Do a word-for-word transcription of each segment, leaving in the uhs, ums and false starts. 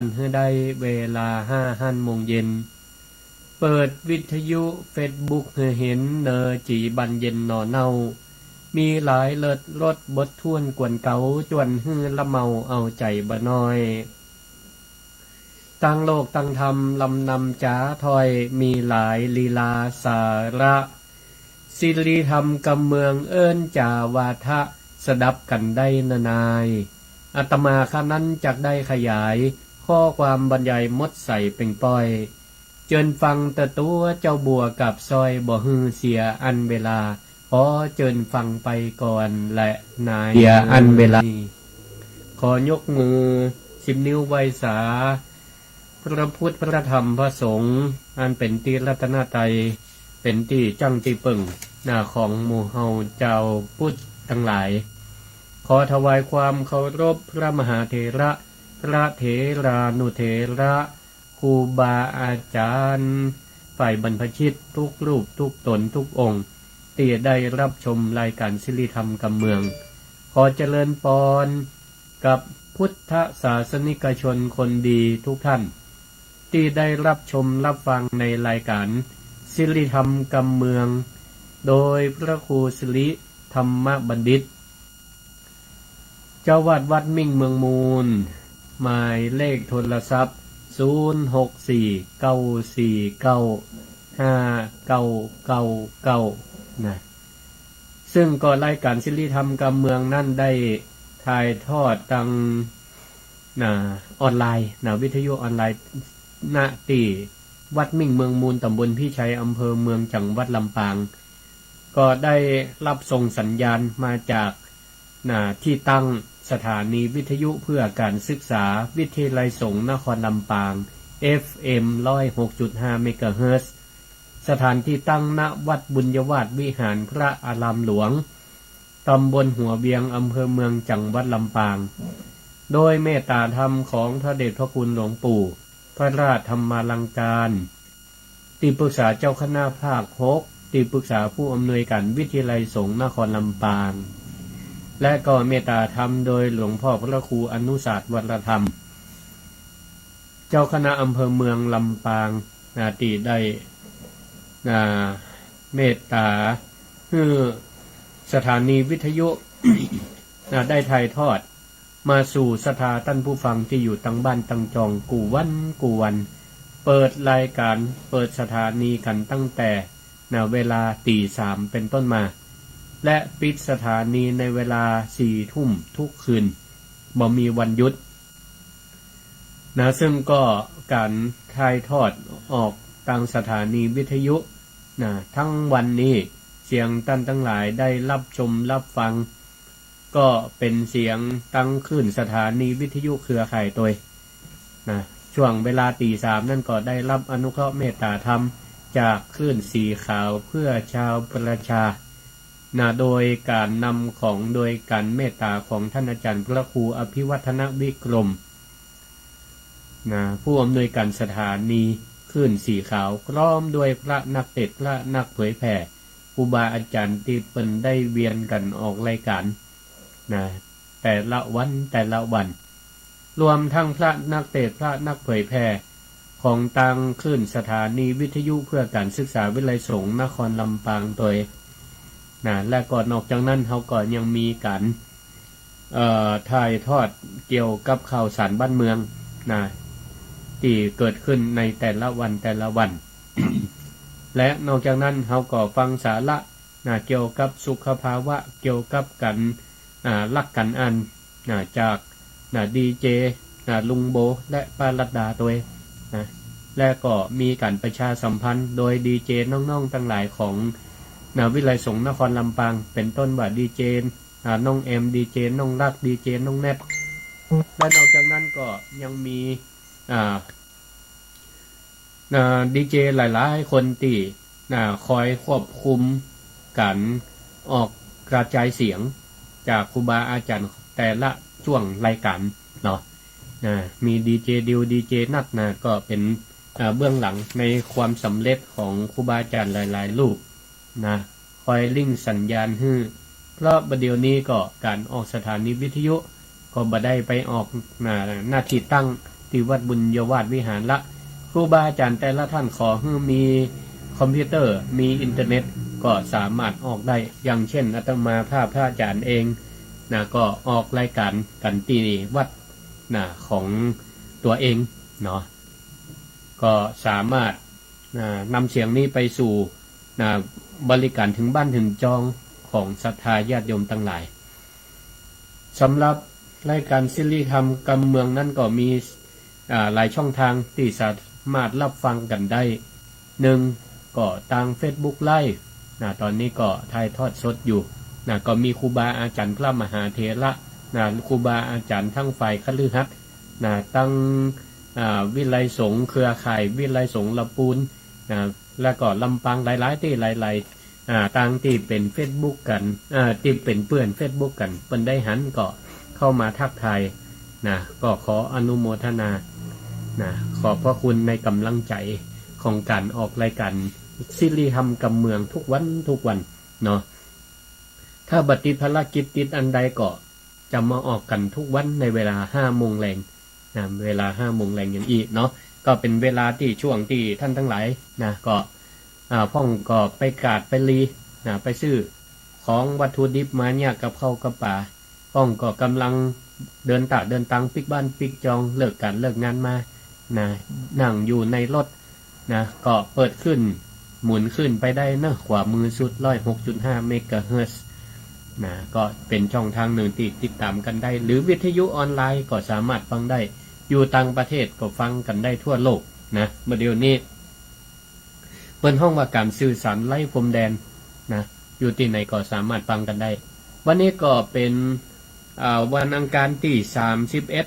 หื้อได้เวลาห้าหั้นโมงเย็น เปิดวิทยุเฟซบุ๊กหื้อหันเนอจี๋บันเย็นหน่อเน่า มีหลายเลิศรสบทถ้วนกวนเก๊า จวนหื้อละเมาเอาใจ๋บ่น้อย ตังโลกตังธรรมลำนำจ๋าถ้อย มีหลายลีลาสาระ สิริธรรมกำเมืองเอิ้นจ๋าวาทะ สดับกั๋นได้นานาย อาตมาข้านั้นจักได้ขยาย ข้อความบรรยายหมดใสเป๋งป้อย เจิญฟังเต๊อะตั๋วเจ้าบัวกับซ้อย บ่หื้อเสียอันเวลา ขอเจิญฟังไปก่อนแลนาย เสียอันเวลา ขอยกมือสิบนิ้วไหว้สา พระพุทธ พระธรรม พระสงฆ์ อันเป๋นตี้รัตนตรัย เป๋นตี้จั้งตี้เปิ้งหน้าของหมู่เฮาจาวพุทธตังหลาย ขอถวายความเคารพพระมหาเถระ พระเถรานุเถระ ครูบาอาจ๋ารย์ ฝ่ายบรรพชิตทุกรูปทุกต๋นทุกองค์ ตี้ได้ฮับชมรายก๋านสิริธรรมกำเมือง ขอเจริญปอนกับพุทธศาสนิกชนคนดีทุกท่าน ตี้ได้ฮับชมฮับฟังในรายก๋านสิริธรรมกำเมือง โดยพระครูสิริธรรมบัณฑิต เจ้าอาวาสวัดมิ่งเมืองมูล หมายเลขโทรศัพท์ ศูนย์ หก สี่ เก้า สี่ เก้า ห้า เก้า เก้า เก้า นะ ซึ่งก็รายก๋านสิริธรรมกำเมืองนั้นได้ถ่ายทอดตาง นะ ออนไลน์ นะ วิทยุออนไลน์ ณ ตี้วัดมิ่งเมืองมูล ตำบลพิชัย อำเภอเมือง จังหวัดลำปาง ก็ได้ฮับส่งสัญญาณมาจาก นะ ตี้ตั้งสถานีวิทยุเพื่อก๋านศึกษา วิทยาลัยสงฆ์นครลำปาง เอฟเอ็ม ร้อยหกจุดห้า เมกะเฮิรตซ์ สถานตี้ตั้ง ณ วัดบุญยวาสวิหารพระอารามหลวง ตำบลหัวเวียง อำเภอเมือง จังหวัดลำปาง โดยเมตตาธรรมของพระเดชพระคุณหลวงปู่ พระราชธรรมาลังการ ตี้ปรึกษาเจ้าคณะภาคหก ตี้ปรึกษาผู้อำนวยก๋านวิทยาลัยสงฆ์นครลำปาง และก็เมตตาธรรมโดยหลวงพ่อพระครูอนุสาสน์วรธรรม เจ้าคณะอำเภอเมืองลำปาง นะ ตี้ได้ นะ เมตตาหื้อสถานีวิทยุ นะ ได้ถ่ายทอดมาสู่ศรัทธาต้านผู้ฟังตี้อยู่ตังบ้านตังจองกู้วันกู้วัน เปิดรายก๋าน เปิดสถานีกั๋นตั้งแต่ นะ เวลาตี๋สามเป๋นต้นมา และปิดสถานีในเวลาสี่ทุ่มทุกคืน บ่มีวันหยุด นะ ซึ่งก็ก๋านถ่ายทอดออกตางสถานีวิทยุ นะ ตึงวันนี้ เสียงต้านตังหลายได้ฮับชมฮับฟัง ก็เป๋นเสียงตางคลื่นสถานีวิทยุเครือข่ายตวย นะ ช่วงเวลาตี๋สามนั้นก็ได้ฮับอนุเคราะห์เมตตาธรรมจากคลื่นสีขาวเพื่อชาวประชา นะ โดยก๋านนำของ โดยก๋านเมตตาของต้านอาจ๋ารย์พระครูอภิวัฒนวิกรม นะ ผู้อำนวยก๋านสถานีคลื่นสีขาว พร้อมด้วยพระนักเตสน์ พระนักเผยแผ่ ครูบาอาจ๋ารย์ตี้เปิ้นได้เวียนกั๋นออกรายก๋าน นะ แต่ละวัน แต่ละวัน รวมตึงพระนักเตสน์ พระนักเผยแผ่ของตางคลื่นสถานีวิทยุเพื่อก๋านศึกษาวิทยาลัยสงฆ์นครลำปางตวย นะ และก็นอกจากนั้นเฮาก็ยังมีก๋าน เอ่อ ถ่ายทอดเกี่ยวกับข่าวสารบ้านเมือง นะ ตี้เกิดขึ้นในแต่ละวัน แต่ละวัน และนอกจากนั้นเฮาก็ฟังสาระ นะ เกี่ยวกับสุขภาวะ เกี่ยวกับก๋าน อ่า ฮักก๋านอั้น นะ จาก นะ ดีเจ นะ ลุงโบ และป้ารัตดาตวย นะ และก็มีก๋านประชาสัมพันธ์โดยดีเจน้องๆตังหลายของ นะ วิทยาลัยสงฆ์นครลำปาง เป๋นต้นว่าดีเจ อ่า น้องแอม ดีเจน้องรัก ดีเจน้องแนท และนอกจากนั้นก็ยังมี อ่า อ่า ดีเจหลายๆคนตี้ อ่า คอยควบคุมก๋านออกกระจายเสียงจากครูบาอาจ๋ารย์แต่ละช่วงรายก๋านเนาะ อ่า มีดีเจดิว ดีเจนัทนะ ก็เป๋น อ่า เบื้องหลังในความสำเร็จของครูบาอาจ๋ารย์หลายๆรูป นะ คอยลิงก์สัญญาณหื้อ เพราะบ่าเดี่ยวนี้ก็ก๋านออกสถานีวิทยุก็บ่ได้ไปออก นะ หน้าตี้ตั้ง ตี้วัดบุญยวาสวิหารละ ครูบาอาจ๋ารย์แต่ละท่านขอหื้อมีคอมพิวเตอร์ มีอินเทอร์เน็ต ก็สามารถออกได้ อย่างเช่นอาตมาภาพพระอาจ๋ารย์เองนะ ก็ออกรายก๋านกั๋นตี้วัดนะ ของตั๋วเองเนาะ ก็สามารถนะ นำเสียงนี้ไปสู่นะ บริก๋านเถิงบ้านเถิงจองของศรัทธาญาติโยมตังหลาย สำหรับรายก๋านสิริธรรมกำเมืองนั้นก็มี อ่า หลายช่องตางตี้สามารถฮับฟังกั๋นได้ นึ่ง ก็ตางเฟซบุ๊กไลฟ์นะ ต๋อนนี้ก็ถ่ายทอดสดอยู่นะ ก็มีครูบาอาจ๋ารย์พระมหาเถระนะ ครูบาอาจ๋ารย์ตังฝ่ายคฤหัสถ์นะ ตัง อ่า วิทยาลัยสงฆ์เครือข่ายวิทยาลัยสงฆ์ละปูนนะ แล้วก็ลำปางหลายๆ ตี้หลายๆ อ่า ตางตี้เป๋นเฟซบุ๊กกั๋น อ่า ตี้เป๋นเปื้อนเฟซบุ๊กกั๋น เปิ้นได้หันก็เข้ามาทักทายนะ ก็ขออนุโมทนานะ ขอบพระคุณในก๋ำลังใจ๋ของก๋านออกรายก๋านสิริธรรมกำเมืองทุกวันทุกวันเนาะ ถ้าบ่ติดภารกิจติดอันใดก็จะมาออกกั๋นทุกวันในเวลาห้าโมงแลงนะ เวลาห้าโมงแลงอย่างอี้เนาะ ก็เป๋นเวลาตี้ช่วงตี้ต้านตังหลายนะ ก็ อ่า พ่องก็ไปกาดไปลีนะ ไปซื้อของวัตถุดิบมาเยียะกับข้าวกับป๋า พ่องก็ก่ำลังเดินต๋าเดินตางปิ๊กบ้านปิ๊กจอง เลิกก๋านเลิกงานมานะ นั่งอยู่ในรถนะ ก็เปิดขึ้นหมุนขึ้นไปได้เนาะ ขวามือสุด ร้อยหกจุดห้า เมกะเฮิรตซ์นะ ก็เป๋นช่องตางนึ่งตี้ติดต๋ามกั๋นได้ หรือวิทยุออนไลน์ก็สามารถฟังได้ อยู่ต่างประเทศก็ฟังกั๋นได้ทั่วโลกนะ บ่าเดี่ยวนี้ เปิ้นฮ้องว่าก๋านสื่อสารไร้พรมแดนนะ อยู่ตี้ไหนก็สามารถฟังกั๋นได้ วันนี้ก็เป๋น อ่า วันอังคารตี้สามสิบเอ็ด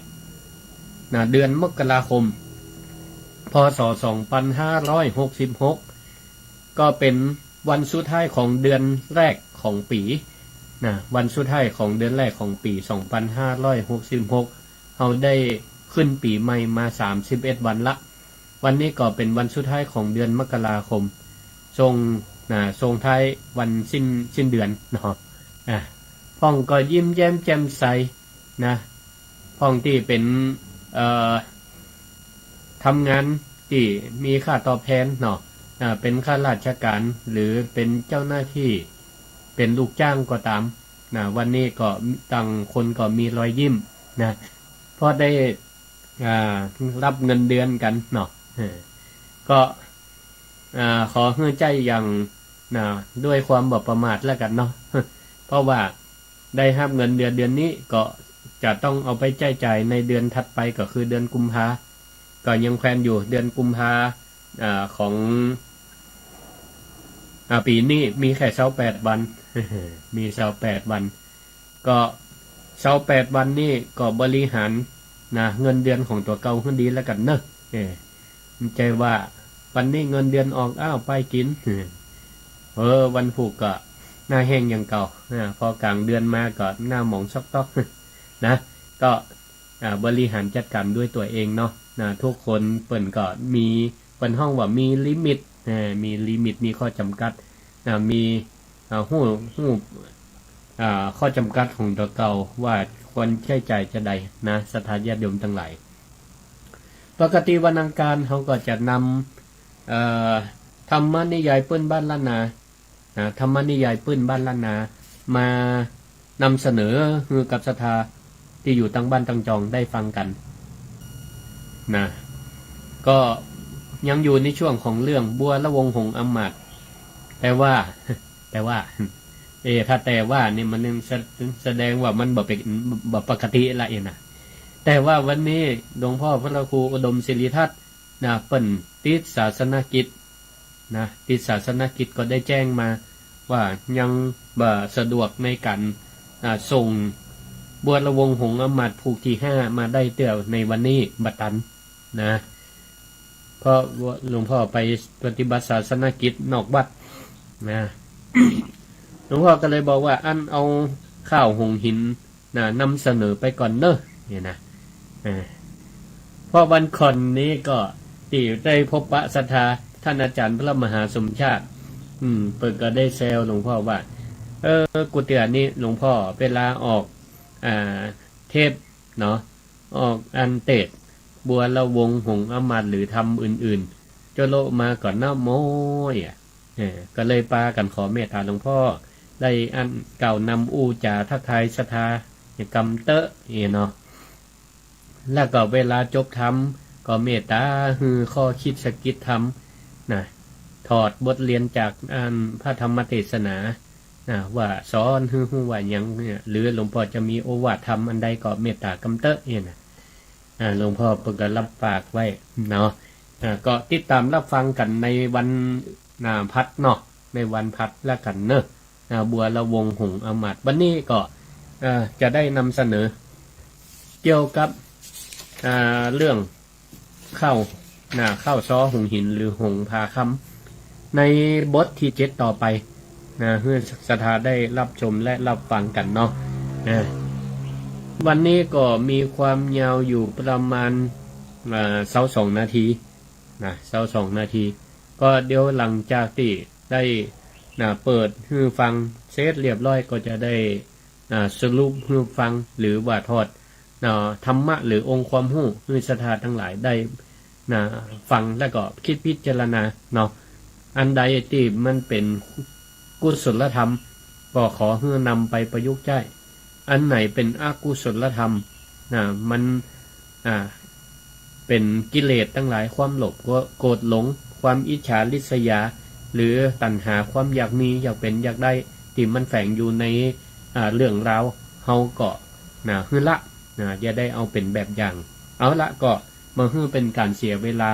นะ เดือนมกราคม พ.ศ. สองปันห้าร้อยหกสิบหก ก็เป๋นวันสุดท้ายของเดือนแรกของปี๋นะ วันสุดท้ายของเดือนแรกของปี๋ สองปันห้าร้อยหกสิบหก เฮาได้ขึ้นปี๋ใหม่มาสามสิบเอ็ดวันละ วันนี้ก็เป๋นวันสุดท้ายของเดือนมกราคม ส่ง นะ ส่งท้ายวันสิ้น สิ้นเดือนเนาะ อ่ะ พ่องก็ยิ้มแย้มแจ่มใสนะ พ่องตี้เป๋น เอ่อ ทำงานตี้มีค่าตอบแทนเนาะ อ่า เป๋นข้าราชก๋าน หรือเป๋นเจ้าหน้าตี้ เป๋นลูกจ้างก็ต๋ามนะ วันนี้ก็ต่างคนก็มีรอยยิ้มนะ เพราะได้ อ่า ฮับเงินเดือนกั๋นเนาะ เออ ก็ อ่า ขอหื้อใจ๊อย่าง นะ ด้วยความบ่ประมาทแล้วกั๋นเนาะ เพราะว่าได้ฮับเงินเดือนเดือนนี้ ก็จะต้องเอาไปใจ๊จ่ายในเดือนถัดไป ก็คือเดือนกุมภา ก็ยังแพลนอยู่ เดือนกุมภา อ่า ของ อ่า ปี๋นี้มีแค่ซาวแปดวัน มีซาวแปดวัน ก็ซาวแปดวันนี้ก็บริหารนะ เงินเดือนของตั๋วเก่าหื้อดีแล้วกั๋นเนาะ เออ บ่ใจ้ว่าวันนี้เงินเดือนออก อ้าว ไปกิ๋น เออ วันพูกก็หน้าแห้งอย่างเก่านะ พอกลางเดือนมาก็หน้าหมองซอกต๊อกนะ ก็ อ่า บริหารจัดก๋านด้วยตั๋วเองเนาะ นะ ทุกคนเปิ้นก็มี เปิ้นฮ้องว่ามีลิมิต อ่า มีลิมิต มีข้อจำกัด อ่า มี อ่า ฮู้ ฮู้ อ่า ข้อจำกัดของตั๋วเก่าว่าควรใจ๊จ่ายจาใดนะ ศรัทธาญาติโยมตังหลาย ปกติวันอังคารเฮาก็จะนำ เอ่อ ธรรมนิยายปื้นบ้านล้านนา นะ ธรรมนิยายปื้นบ้านล้านนา มานำเสนอหื้อกับศรัทธาตี้อยู่ตังบ้านตังจองได้ฟังกั๋นนะ ก็ยังอยู่ในช่วงของเรื่องบัวระวงศ์หงส์อำมาตย์ แต่ว่า แต่ว่า เออ ถ้าแต่ว่านี่มันยังแส- แสดงว่ามันบ่เป๋น บ่ปกติละเอนะ แต่ว่าวันนี้หลวงพ่อพระครูอุดมศิริทัศน์นะ เปิ้นติดศาสนกิจ นะ ติดศาสนกิจก็ได้แจ้งมาว่ายังบ่สะดวกในก๋าน อ่า ส่งบัวระวงศ์หงส์อำมาตย์ผูกตี้ห้ามาได้เตื้อในวันนี้ บ่ตันนะ เพราะว่าหลวงพ่อไปปฏิบัติศาสนกิจนอกวัดนะ หลวงพ่อก็เลยบอกว่า อั้นเอาข้าวหงส์หิน นะ นำเสนอไปก่อนเนาะ เนี่ยนะ อ่า เพราะวันก่อนนี้ก็ตี้ได้พบปะศรัทธาต้านอาจ๋ารย์พระมหาสมชาติ อืม เปิ้นก็ได้แซวหลวงพ่อว่า เออ กูเตื้อนี้หลวงพ่อเวลาออก อ่า เทปเนาะ ออกอันเตสน์ บัวละวง หงส์อำมาตย์ หรือธรรมอื่นๆ โจ้โละมาก็นับม้อยอะ เออ ก็เลยปากั๋นขอเมตต๋าหลวงพ่อ ได้อั้นกล่าวนำอู้จ๋าทักทายศรัทธากำเต๊อะ เออเนาะ แล้วก็เวลาจบธรรมก็เมตต๋าหื้อข้อคิดสะกิดธรรมนะ ถอดบทเรียนจากอันพระธรรมเทศนานะ ว่าสอนหื้อฮู้ว่าหยังเนี่ย หรือหลวงพ่อจะมีโอวาทธรรมอันใดก็เมตต๋ากำเต๊อะเนี่ยนะ อ่า หลวงพ่อเปิ้นก็รับฝากไว้เนาะ อ่า ก็ติดต๋ามรับฟังกั๋นในวัน อ่า พัดเนาะ ในวันพัดละกั๋นเนาะ อ่า บัวละวง หงส์อำมาตย์ วันนี้ก็ เอ่อ จะได้นำเสนอ เกี่ยวกับ อ่า เรื่องข้าว น่ะ ข้าวซอหงส์หิน หรือหงส์พาคำ ในบทตี้เจ็ดต่อไป นะ หื้อศรัทธาได้รับชมและรับฟังกั๋นเนาะ นะ วันนี้ก็มีความยาวอยู่ประมาณ อ่า ซาวสองนาที นะ ซาวสองนาที ก็เดี๋ยวหลังจากตี้ได้ นะ เปิดหื้อฟังเสร็จเรียบร้อย ก็จะได้ อ่า สรุปหื้อฟัง หรือว่าถอด อ่า ธรรมะ หรือองค์ความฮู้ หื้อศรัทธาตังหลายได้ นะ ฟังแล้วก็กึ๊ดพิจารณาเนาะ อันใดตี้มันเป๋นกุศลธรรม ก็ขอหื้อนำไปประยุกต์ใจ๊ อันไหนเป๋นอกุศลธรรม นะ มัน อ่า เป๋นกิเลสตังหลาย ความโลภ โก- โกรธ หลง ความอิจฉาริษยา หรือตัณหา ความอยากมี อยากเป๋น อยากได้ ตี้มันแฝงอยู่ใน อ่า เรื่องราว เฮาก็ นะ หื้อละ นะ อย่าได้เอาเป๋นแบบอย่าง เอาละ ก็บ่หื้อเป๋นก๋านเสียเวลา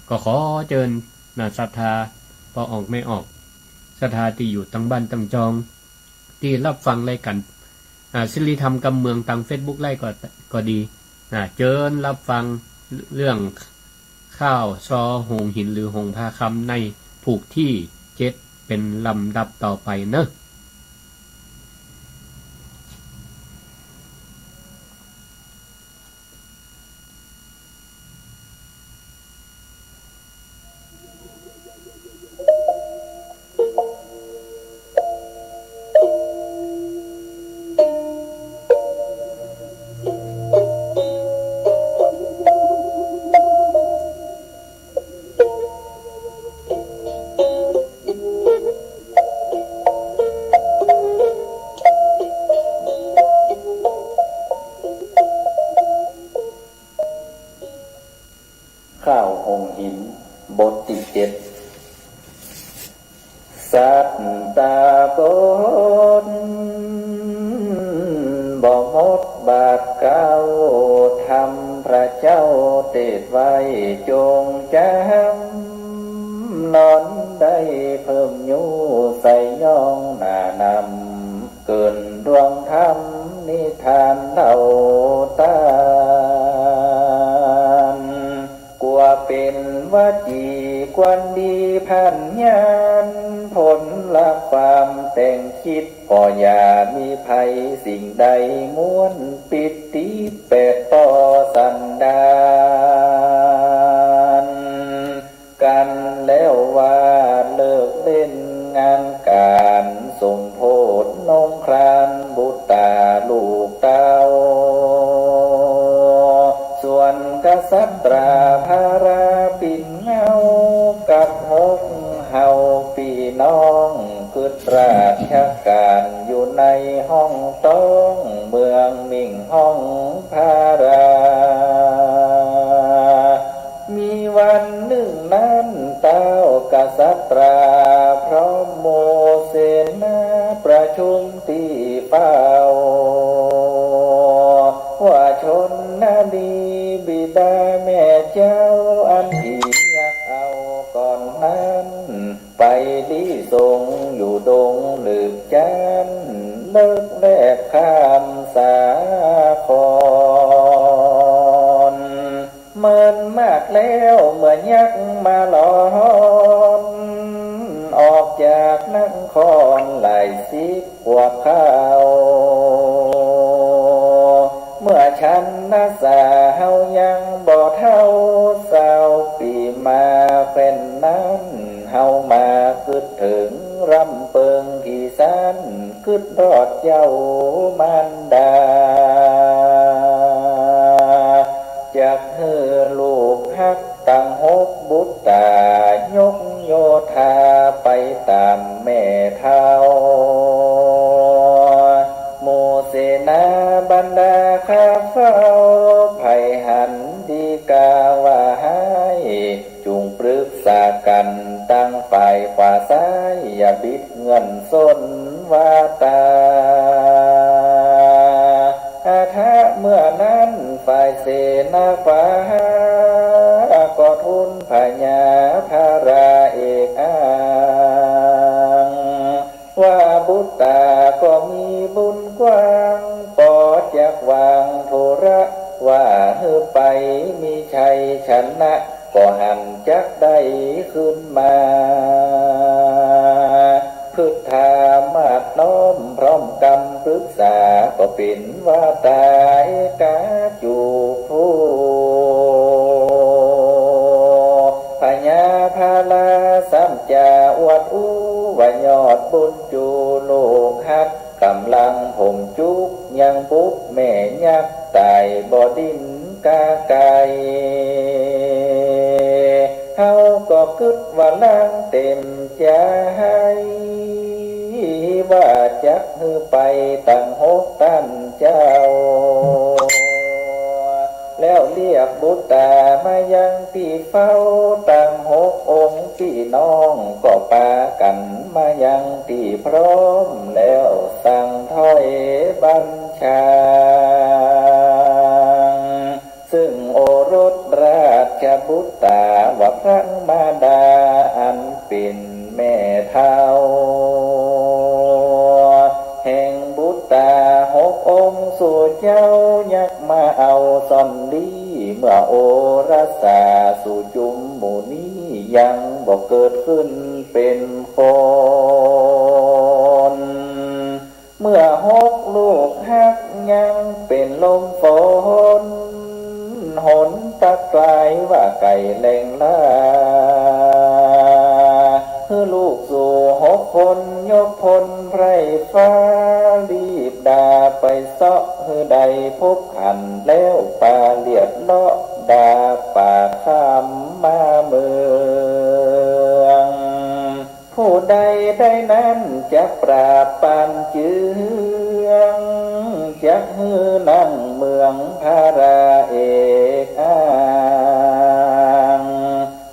ก็ขอเจิญ นะ ศรัทธา ป้อออกแม่ออก ศรัทธาตี้อยู่ตังบ้านตังจอง ตี้รับฟังรายก๋าน อ่า สิริธรรมกำเมืองตางเฟซบุ๊กไลฟ์ก็ ก็ดี นะ เจิญรับฟังเรื่องข้าวซอหงส์หิน หรือหงส์พาคำ ในผูกตี้เจ็ดเป๋นลำดับต่อไปเนาะ ข้าวหงส์หิน บทตี้เจ็ด สัตตาบท บ่หมดบาทเก๊า ธรรมพระเจ้าเตสน์ไว้จงจ๋ำ น้อนได้เพิ่มยูใส่ย่องหน้านำ เกิ่นดวงธรรมนิทานเล่าตาน กั๋วเป๋นวจีกวันดีพันยาน ผลละความแต่งกึ๊ด ก็อย่ามีภัยสิ่งใด ม้วนปิดติดแปดป้อสันดานกั๋นแล้วว่า เลิกเล่นงานก๋าน สมโพธินงครานบุตราลูกเต้า ส่วนกษัตราพระราปิ่นเงา กับหกเฮาปี้น้อง กึ๊ดราชก๋านอยู่ในห้องต้อง เมืองมิ่งห้องพระรา มีวันนึ่งนั้นเต้ากษัตรา พร้อมหมู่เสนาประชุมตี้เฝ้า ว่าชนนารีบิดาแม่เจ้า อันตี้ยักเอาก่อนนั้น ไปลี้สงอยู่ดงหลืบจันทน์ เลิกแลบข้ามสาคร เมินมากแล้วเมื่อยักมาหลอน ออกจากนครหลายสิบกว่าคราว เมื่อฉันนสาเฮายังบ่เฒ่า ซาวปี๋มาแคว่นนั้น เฮามาคึดเถิงร่ำเปิงตี้สัน คึดฮอดเจ้ามารดา จักหื้อ ตังหกบุตตายกโยธาไปต๋ามแม่เฒ่า หมู่เสนาบรรดาข้าเฝ้า ใผหันดีกาว่าฮ้าย จุ่งปรึกษากั๋นตังฝ่ายขวาซ้าย อย่าบิดเงื่อนส้นว่าต๋า อาทะเมื่อนั้นฝ่ายเสนาขวา ก็ทูลพญาพระเอกอ้าง ว่าบุตตาก็มีบุญกว้าง ปอจักวางธุระว่าหื้อไป มีชัยชนะ ก็หันจักได้คืนมา พฤทธามาดน้อมพร้อมกำปรึกษา ก็เป๋นว่าต๋าเอกาจุผู้ พญาพระราซ้ำจาอวดอู้ ว่ายอดบุญจูลูกฮัก ก๋ำลังผมจุกยังปุ๊บแม่ยักษ์ต๋ายบ่ดิ้นก้าไกว เฮาก็กึ๊ดว่าลางเต๋มใจ๋ ว่าจักหื้อไปตังหกต้านเจ้า แล้วเรียกบุตตามายังตี้เฝ้า ตังหกองค์ปี้น้องก็ปากั๋นมายังตี้พร้อม แล้วสั่งถ้อยบัญชา ซึ่งโอรสราชบุตตา ว่าพระมารดาอันเป๋นแม่เฒ่า แห่งบุตตาหกองค์ สู่เจ้ายักมาเอาซ่อนลี้ เมื่อโอรสาสู่จุมหมู่นี้ ยังบ่เกิดขึ้นเป๋นคน เมื่อหกลูกฮักยังเป๋นลมฝน หนตัดปลายว่าไก่แหล่งลา หื้อลูกสู่หกคนยกพลไพร่ฟ้า รีบดาไปเซาะหื้อได้พบหัน แล้วปาเลียดเลาะดาปากข้ามมาเมือง ผู้ใดได้นั้นจักปราบปรานเจือง จักหื้อนั่งเมืองพระราเอกอ้าง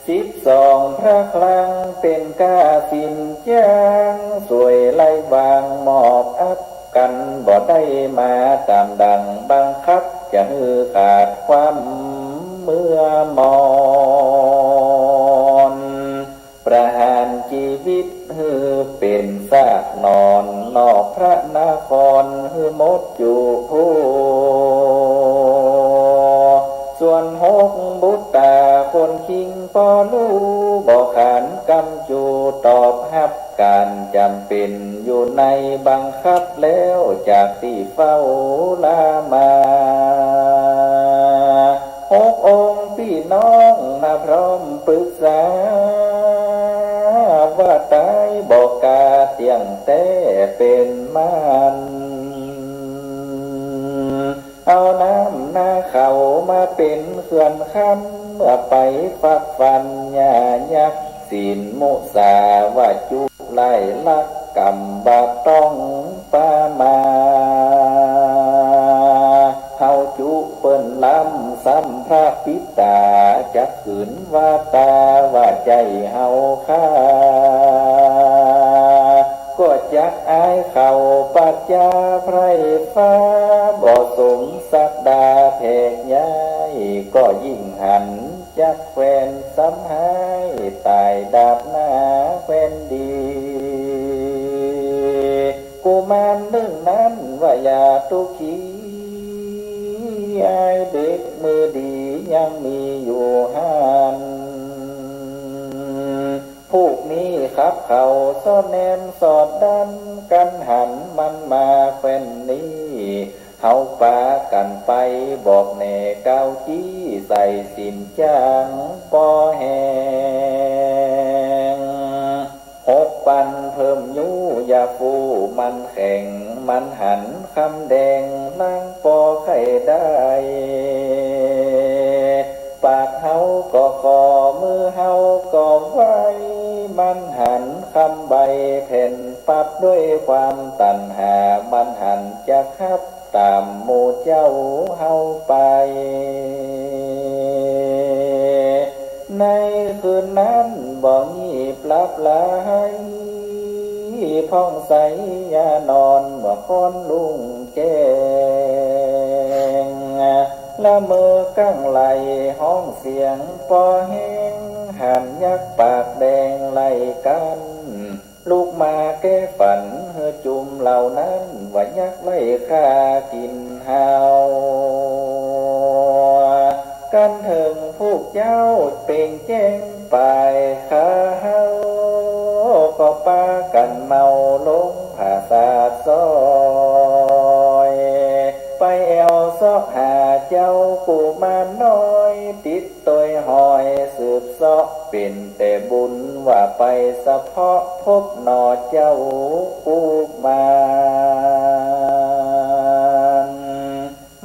สิบสองพระคลังเป๋นก้าสินจ้าง สวยไล่วางมอบอับกั๋น บ่ได้มาต๋ามดั่งบังคับ จะหื้อขาดความเมื่อมอน ประหารจีวิตหื้อเป๋นซากหนอน นอกพระนครหื้อหมดจุผู้ ส่วนหกบุตตาคนคิงปอฮู้ บ่ขานกำจูตอบฮับก๋านจ๋ำเป๋นอยู่ในบังคับ แล้วจากตี้เฝ้าลามา หกองค์ปี้น้องมาพร้อมปึกษา ว่าต๋ายบ่กล้าเตี้ยงแต๊เป๋นมาน เอาน้ำนาเขามาเป๋นเขื่อนคัน เมื่อไปฟักฟันหญ้ายักษ์ ศีลมุสาว่าจุ ไล่ลักกรรมบาปต้องปามา เฮาจุเปิ้นล้ำซ้ำพระปิตา จักขืนว่าต๋าว่าใจ้เฮาข้า ก็จักอายเขาปัจจาไพร่ฟ้า บ่สมศักดาแผกย้าย ก็ยิ่งหัน จักแควนซ้ำฮ้าย ต๋ายดาบหน้าแควนดี กุมารนึ่งนั้นว่าอย่าตุ๊กขี อายเด็กมือดียังมีอยู่หั้น ผูกมีขับเขาสอดแนมสอดดัน กั๋นหันมันมาแควนนี้ เฮาปากั๋นไปบอกแหน่กล่าวจี้ ใส่ศีลจ้างปอแหง หกปันเพิ่มยู้อย่าฟู่มันแข็ง มันหันคำแดงล้างปอไข่ได้ ปากเฮาก็ข มือเฮาก็ไหว้ มันหันคำใบแผ่นปั๊บ ด้วยความตัณหา มันหันจักฮับต๋ามหมู่เจ้าเฮาไป ในคืนนั้นบ่งีบหลับไหล ผ่องใสอย่านอนเมื่อค่อนรุ่งแจ้ง ละเมอกังไหลฮ้องเสียงปอแฮง หันยักษ์ปากแดงไล่กั๋น ลุกมาแก้ฝันหื้อจุมเหล่านั้น ว่ายักษ์ไล่ฆ่ากิ๋นเฮา กั๋นเถิงผู้เจ้าเป่งแจ้งไป ข้าเฮาก็ปากั๋นเมาลงผาสาดซอย ไปแอ่วเซาะหาเจ้ากุมารน้อย ติดตวยฮอยสืบเซาะ เป๋นแต่บุญว่าไปสะเพาะ พบหนอเจ้ากุมาร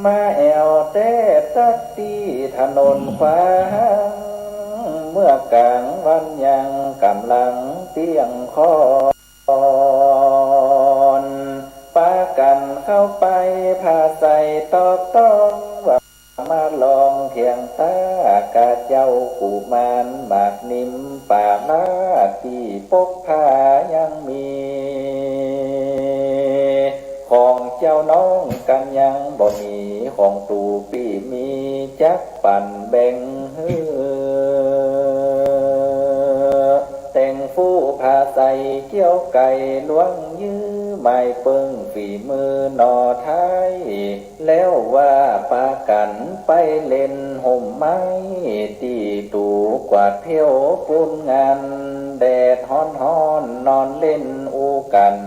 มาแอ่วแต๊ตั๊ดตี้ถนนขวาง เมื่อกล๋างวันยังก่ำลังเตี้ยงค่อน ปากั๋นเข้าไปผาใส่ตอบต้องว่า มาลองเถียงต้า กาเจ้ากุมารหมากนิมป๋าลาตี้ปกผ้ายังมี ของเจ้าน้องกั๋นยังบ่มี ของตู่ปี้มีจักปั๋นแบ่งหื้อ แต่งฟู่ผาใส่เกี้ยวไก่หลวงยื้อ หมายเปิ้งฝีมือหนอไท้ แล้วว่าปากั๋นไปเล่นฮ่มไม้ ตี้ตู่กวาดเผี้ยวปูนงาน แดดฮ้อนๆ นอนเล่นอู้กั๋น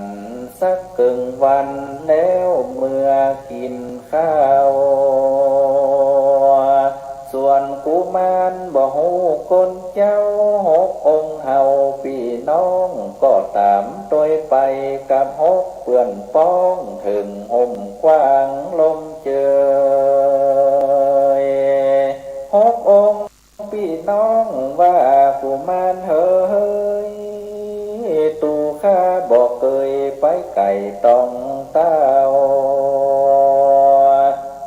สักเกิ่งวัน แล้วเมือกิ๋นข้าว ส่วนกุมารบ่ฮู้ก๋นเจ้า หกองค์เฮาปี้น้องก็ต๋ามตวยไปกับหกเปื้อนป้อง เถิงฮ่มกว้างลมเจย หกองค์ปี้น้องว่ากุมารเหย ตู่ข้าบ่เกยไปไก่ต้องเต้า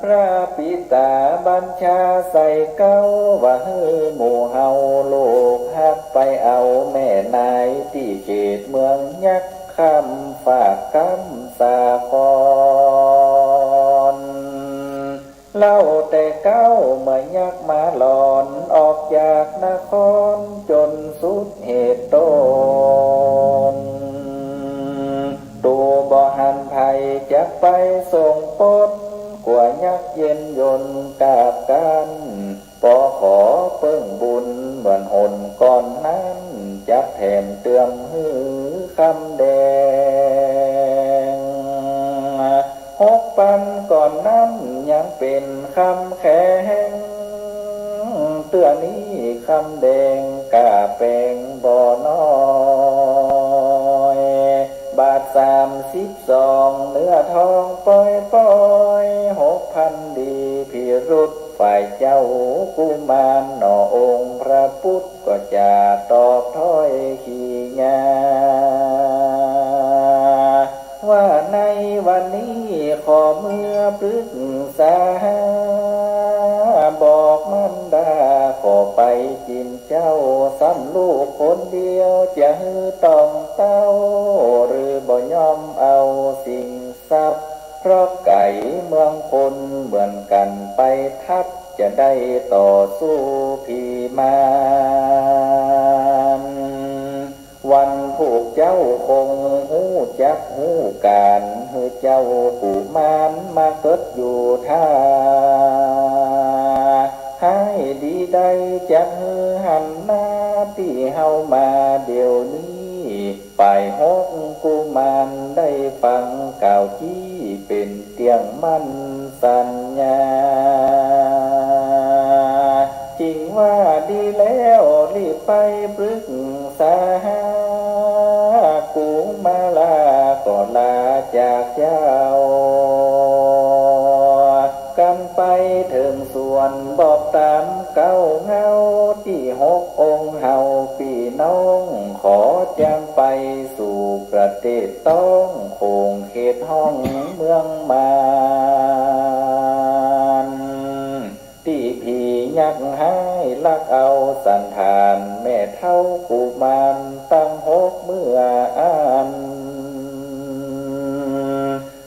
พระปิตาบัญชาใส่เก๊า ว่าหื้อหมู่เฮาลูกฮักไปเอาแม่นาย ตี้เขตเมืองยักษ์ข้ามฟากข้ามสาคร เล่าแต่เก๊าเมื่อยักษ์มาหลอน ออกจากนครจ๋นสุดเหตุตน ตู่บ่หันใผจักไปส่งปด กั๋วยักษ์เย็นยนต์กราบกั๋น ปอขอเปิ้งบุญเหมือนหนก่อนนั้น จักแถมเติมหื้อคำแดง หกปันก่อนนั้นยังเป๋นคำแข็ง เตื้อนี้คำแดงก้าแป๋งบ่น้อย บาทสามสิบสอง เนื้อทองปอยๆ หกพันดีพิรุธ ฝ่ายเจ้ากุมารหน่อองค์พระพุทธ ก็จะตอบถ้อยขี้ยา ว่าในวันนี้ขอเมือปรึกษา บอกมารดาขอไปจิ๋นเจ้า ซ้ำลูกคนเดียวจะหื้อต้องเต้า หรือบ่ยอมเอาสิ่งทรัพย์ เพราะไก๋เมืองคนเหมือนกั๋นไปทัด จะได้ต่อสู้ผีมาร วันพวกเจ้าคงฮู้จักฮู้ก๋าน หื้อเจ้ากุมารมาเกิดอยู่ถ้า ฮ้ายดีใดจักหื้อหันหน้าตี้เฮามาเดี๋ยวนี้ ฝ่ายหกกุมารได้ฟังกล่าวจี้ เป๋นเตี้ยงมั่นสัญญา จึงว่าดีแล้วรีบไปปรึกษาหา กุมาราก็ลาจากเจ้า กั๋นไปเถิงสวนบอกต๋ามเก๊าเงา ตี้ห องค์เฮาปี้น้อง ขอจางไปสู่ประเทศต๊อง โขงเขตห้องเมืองมาร ตี้ผียักษ์ฮ้ายลักเอาสันฐาน แม่เฒ่ากุมารตังหกเมื่ออั้น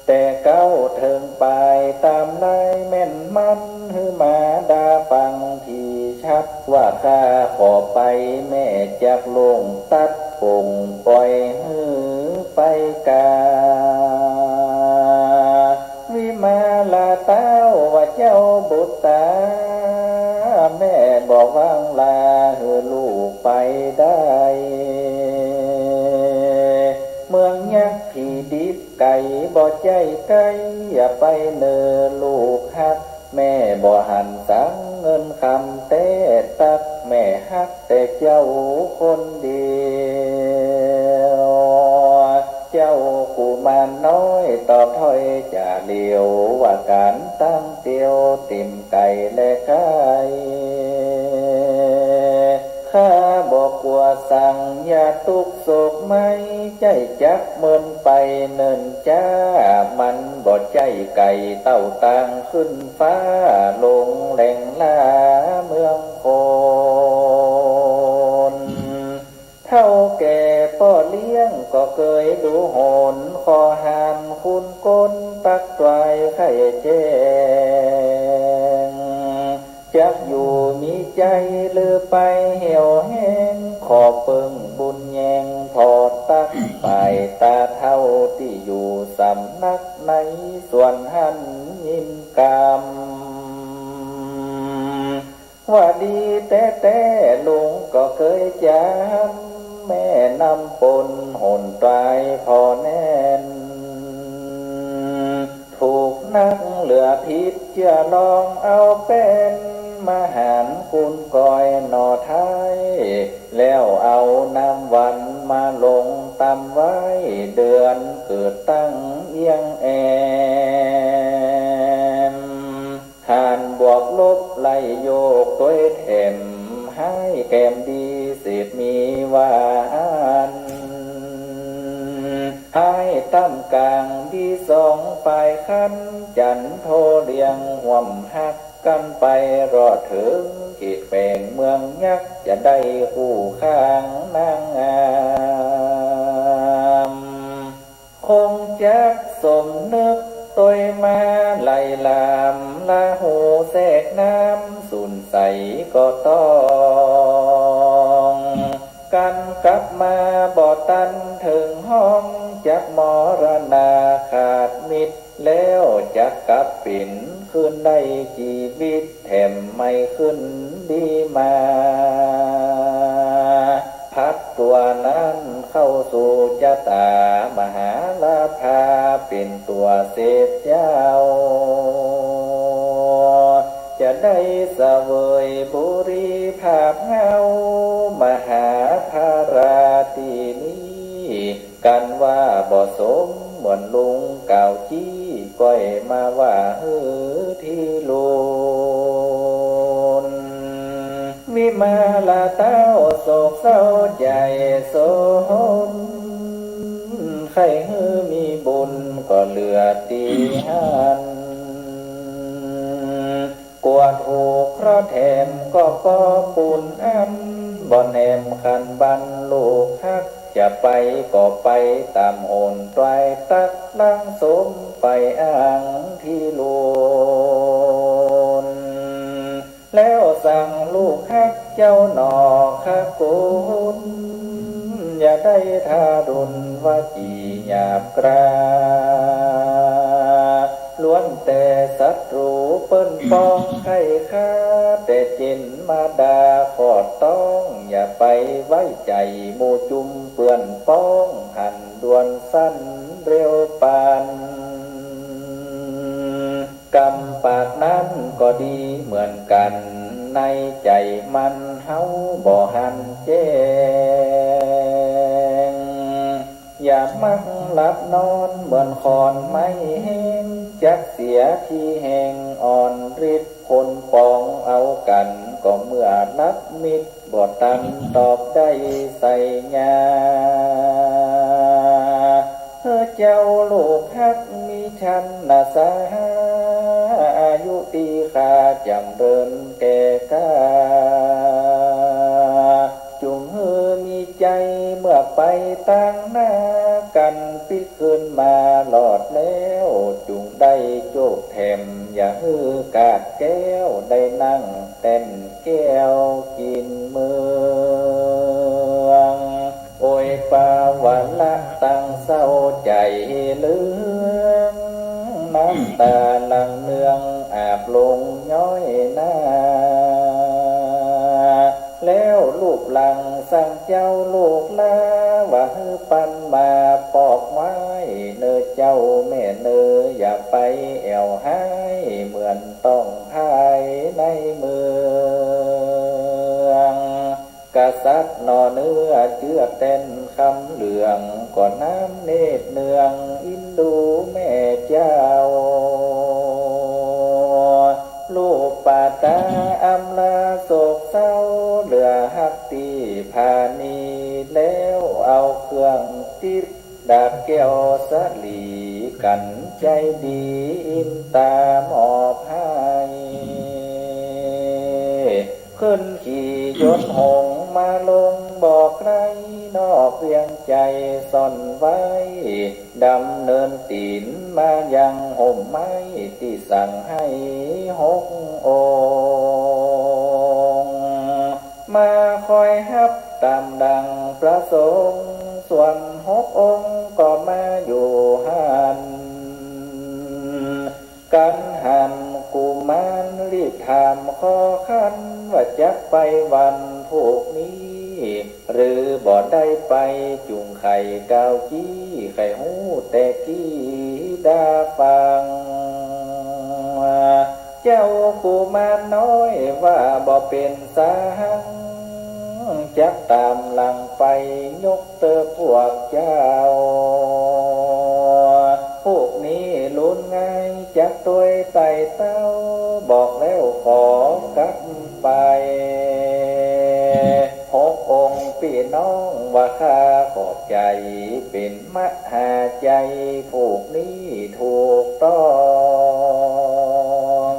แต่เก๊าเถิงปายต๋ามลายแม่นมัน หื้อมาดาฟังผีชัด ว่าข้าขอไป แม่จักลงตัดผง ป่อยหื้อไปกา วิมาลาต้าวว่าเจ้าบุตต๋า แม่บ่วางลาหื้อลูกไปได้ เมืองยักษ์ผีดิบไก๋บ่ใจ้ใก้ อย่าไปเน่อลูกฮัก แม่บ่หันสังเงินคำแต๊ ตั๊กแม่ฮักแต่เจ้าคนเดียว เจ้ากุมารน้อยตอบถ้อยจ๋าเหลียว ว่าก๋านตังเตียวติ่มไก๋และไก๋ ข้าบ่กั๋วสัง อย่าตุ๊กข์โศกไหม้ ใจ้จักเมินไปเนิ่นจ๊า มันบ่ใจ้ไก๋เต้าตางขึ้นฟ้า ลงแหล่งล่าเมืองคน เฒ่าแก่ป้อเลี้ยงก็เกยดูหน ขอหานคุณคนตักตวายไข้แจ้ง จักอยู่มีใจ๋ลือไปเหี่ยวแห้ง ขอเปิ้งบุญแยงผ่อตั๊ก ปายต๋าเฒ่าตี้อยู่สำนักในสวนหั้นยินกำ ว่าดีแต๊ๆ ลุงก็เกยจ๋ำ แม่นำปนหนต๋ายผ่อแน่น ถูกนักเหลือผิด เจื้อลองเอาแป้น มาหานคุณกอยหน่อไท้ แล้วเอาน้ำหวานมาลงตำไว้ เดือนเกิดตั้งเอี้ยงแอม หานบวกลบไล่โยกตวยแถม ฮ้ายแถมดีเศษมีว่าอั้น ฮ้ายต้ำก๋างดีสองฝ่ายคัน จั๋นโทเลียงฮ่วมฮักกั๋นไป รอดเถิงเขตแขวงเมืองยักษ์ จะได้คู่ข้างนางงาม คงจักสมนึกตวยมาไล่หลาม ละหูแทรกน้ำสูญใสก็ต้อง กันกลับมาบ่ตันเถิงห้อง จักมรณาขาดมิตร แล้วจักกลับเป๋นคืนได้จีวิต แถมไม่ขึ้นดีมา พัดตั๋วนั้นเข้าสู่จะต๋ามหาลาภา เป๋นตั๋วเสพเจ้า จะได้เสวยบุรีภาพเหงา มหาภาราตี้นี้ กันว่าบ่สมเหมือนลุงกล่าวจี้ ก้อยมาว่าหื้อตี้ลูน วิมาลาเต้าโศกเศร้าใจ๋สน ใค่หื้อมีบุญก็เหลือตี้หั้น กั๋วถูกเคราะห์แถมก็ปอปูนอั้น บ่แหนมขันบันลูกฮัก จะไปก็ไปต๋ามหนต๋วายตั๊ก หลังสมไปอ้างตี้ลูน แล้วสั่งลูกฮักเจ้าหน่อคะคุณ อย่าได้ทารุณวจีหยาบกร้า ล้วนแต่ศัตรูเปิ้นปองใค่ฆ่า แต่จิ๋นมาดาขอดต้อง อย่าไปไว้ใจ๋หมู่จุมเปื้อนปอง หันด่วนสั้นเร็วปาน กำปากนั้นก็ดีเหมือนกั๋น ในใจ๋มันเฮาบ่หันแจ้ง อย่ามักหลับนอนเหมือนขอนไม้แห้ง จักเสียตี้แฮงอ่อนฤทธิ์ คนปองเอากั๋นก็เมื่อลับมิตร ก็ตันตอบได้ใส่ญา เออ เจ้าลูกฮักมีฉันนะสา อายุตี้ข้าจ๋ำเริญแก่กล้า จุ่งหื้อมีใจ๋เมื่อไปตางหน้า กั๋นปิ๊กคืนมาหลอดแล้ว จุ่งได้โจกแถม อย่าหื้อขาดแก้ว ได้นั่งแต้มแก้วกิ๋นเมือง โอยปาวาระตังเศร้าใจ๋เหลือง น้ำต๋าหลั่งเนืองอาบลงย้อยหน้า แล้วลูปหลังสั่งเจ้าลูกลา ว่าหื้อปันมาปอกไว้ เน่อเจ้าแม่เน่อ อย่าไปแอ่วฮ้าย เหมือนต้องภายในเมือง กษัตริย์หน่อเนื้อเจื้อแต้นคำเหลือง ก็น้ำเนตรเนืองอินดูแม่เจ้า ลูปปาตาอำลาโศกเศร้า เหลือฮักตี้ผานี แล้วเอาเครื่องติ๊บดาบแก้วสะหลี กั๋นใจ๋ดีอินต๋ามอบหื้อ ขึ้นขี่ยนต์หงส์มาลงบ่อไกล นอกเวียงใจ๋ซ่อนไว้ ดำเนินตี๋นมายังฮ่มไม้ ตี้สั่งหื้อหกองค์ มาคอยฮับต๋ามดังประสงค์ ส่วนหกองค์ก็มาอยู่หั้น กั๋นหันกุมารรีบถามขอคัน ว่าจักไปวันพูกนี้ หรือบ่ได้ไป จุ่งไขกล่าวจี้ ใค่ฮู้แต่กี้ดาฟัง เจ้ากุมารน้อยว่าบ่เป๋นสาหัง จักต๋ามหลังไปยกเต๊อะพวกเจ้า พูกนี้ลุนง่ายจักตวยไต่เต้า บอกแล้วขอกลับไป หกองค์ปี้น้องว่าข้าขอบใจ๋ เป๋นมหาใจ๋ พูกนี้ถูกต้อง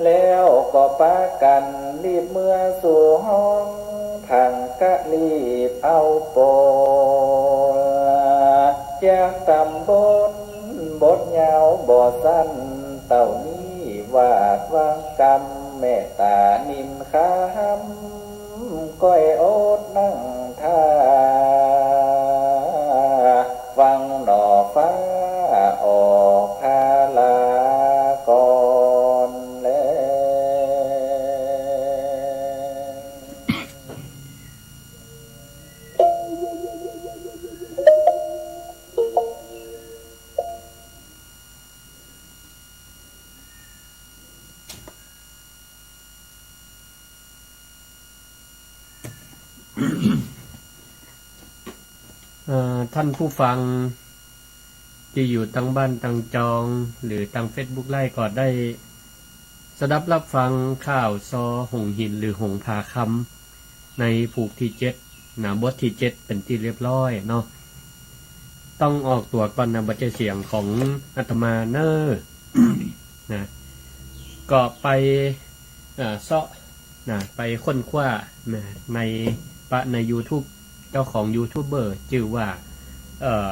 แล้วก็ปากั๋นรีบเมือสู่ห้อง พังกะรีบเอาโปง จากต๋ำบนบทยาวบ่สั้น เต้านี้วาดวางกำ เมตต๋านินคำ ก้อยอดนั่งท่า ฟังหน่อฟ้าออกพาลาก่อนแล เอ่อ ท่านผู้ฟังตี้อยู่ตางบ้านตางจอง หรือตางเฟซบุ๊กไลฟ์ก็ได้สดับฮับฟังข่าวซอหงส์หินหรือหงส์ผาคำ ในผูกตี้เจ็ดนะ บทตี้เจ็ดเป๋นตี้เรียบร้อยเนาะ ต้องออกตั๋วก่อนนะ บ่ใจ้เสียงของอาตมาเน่อ นะ ก็ไป อ่า เซาะ นะ ไปค้นคว้า นะ ใน ปะ ในยูทูบ เจ้าของยูทูบเบอร์จื้อว่า เอ่อ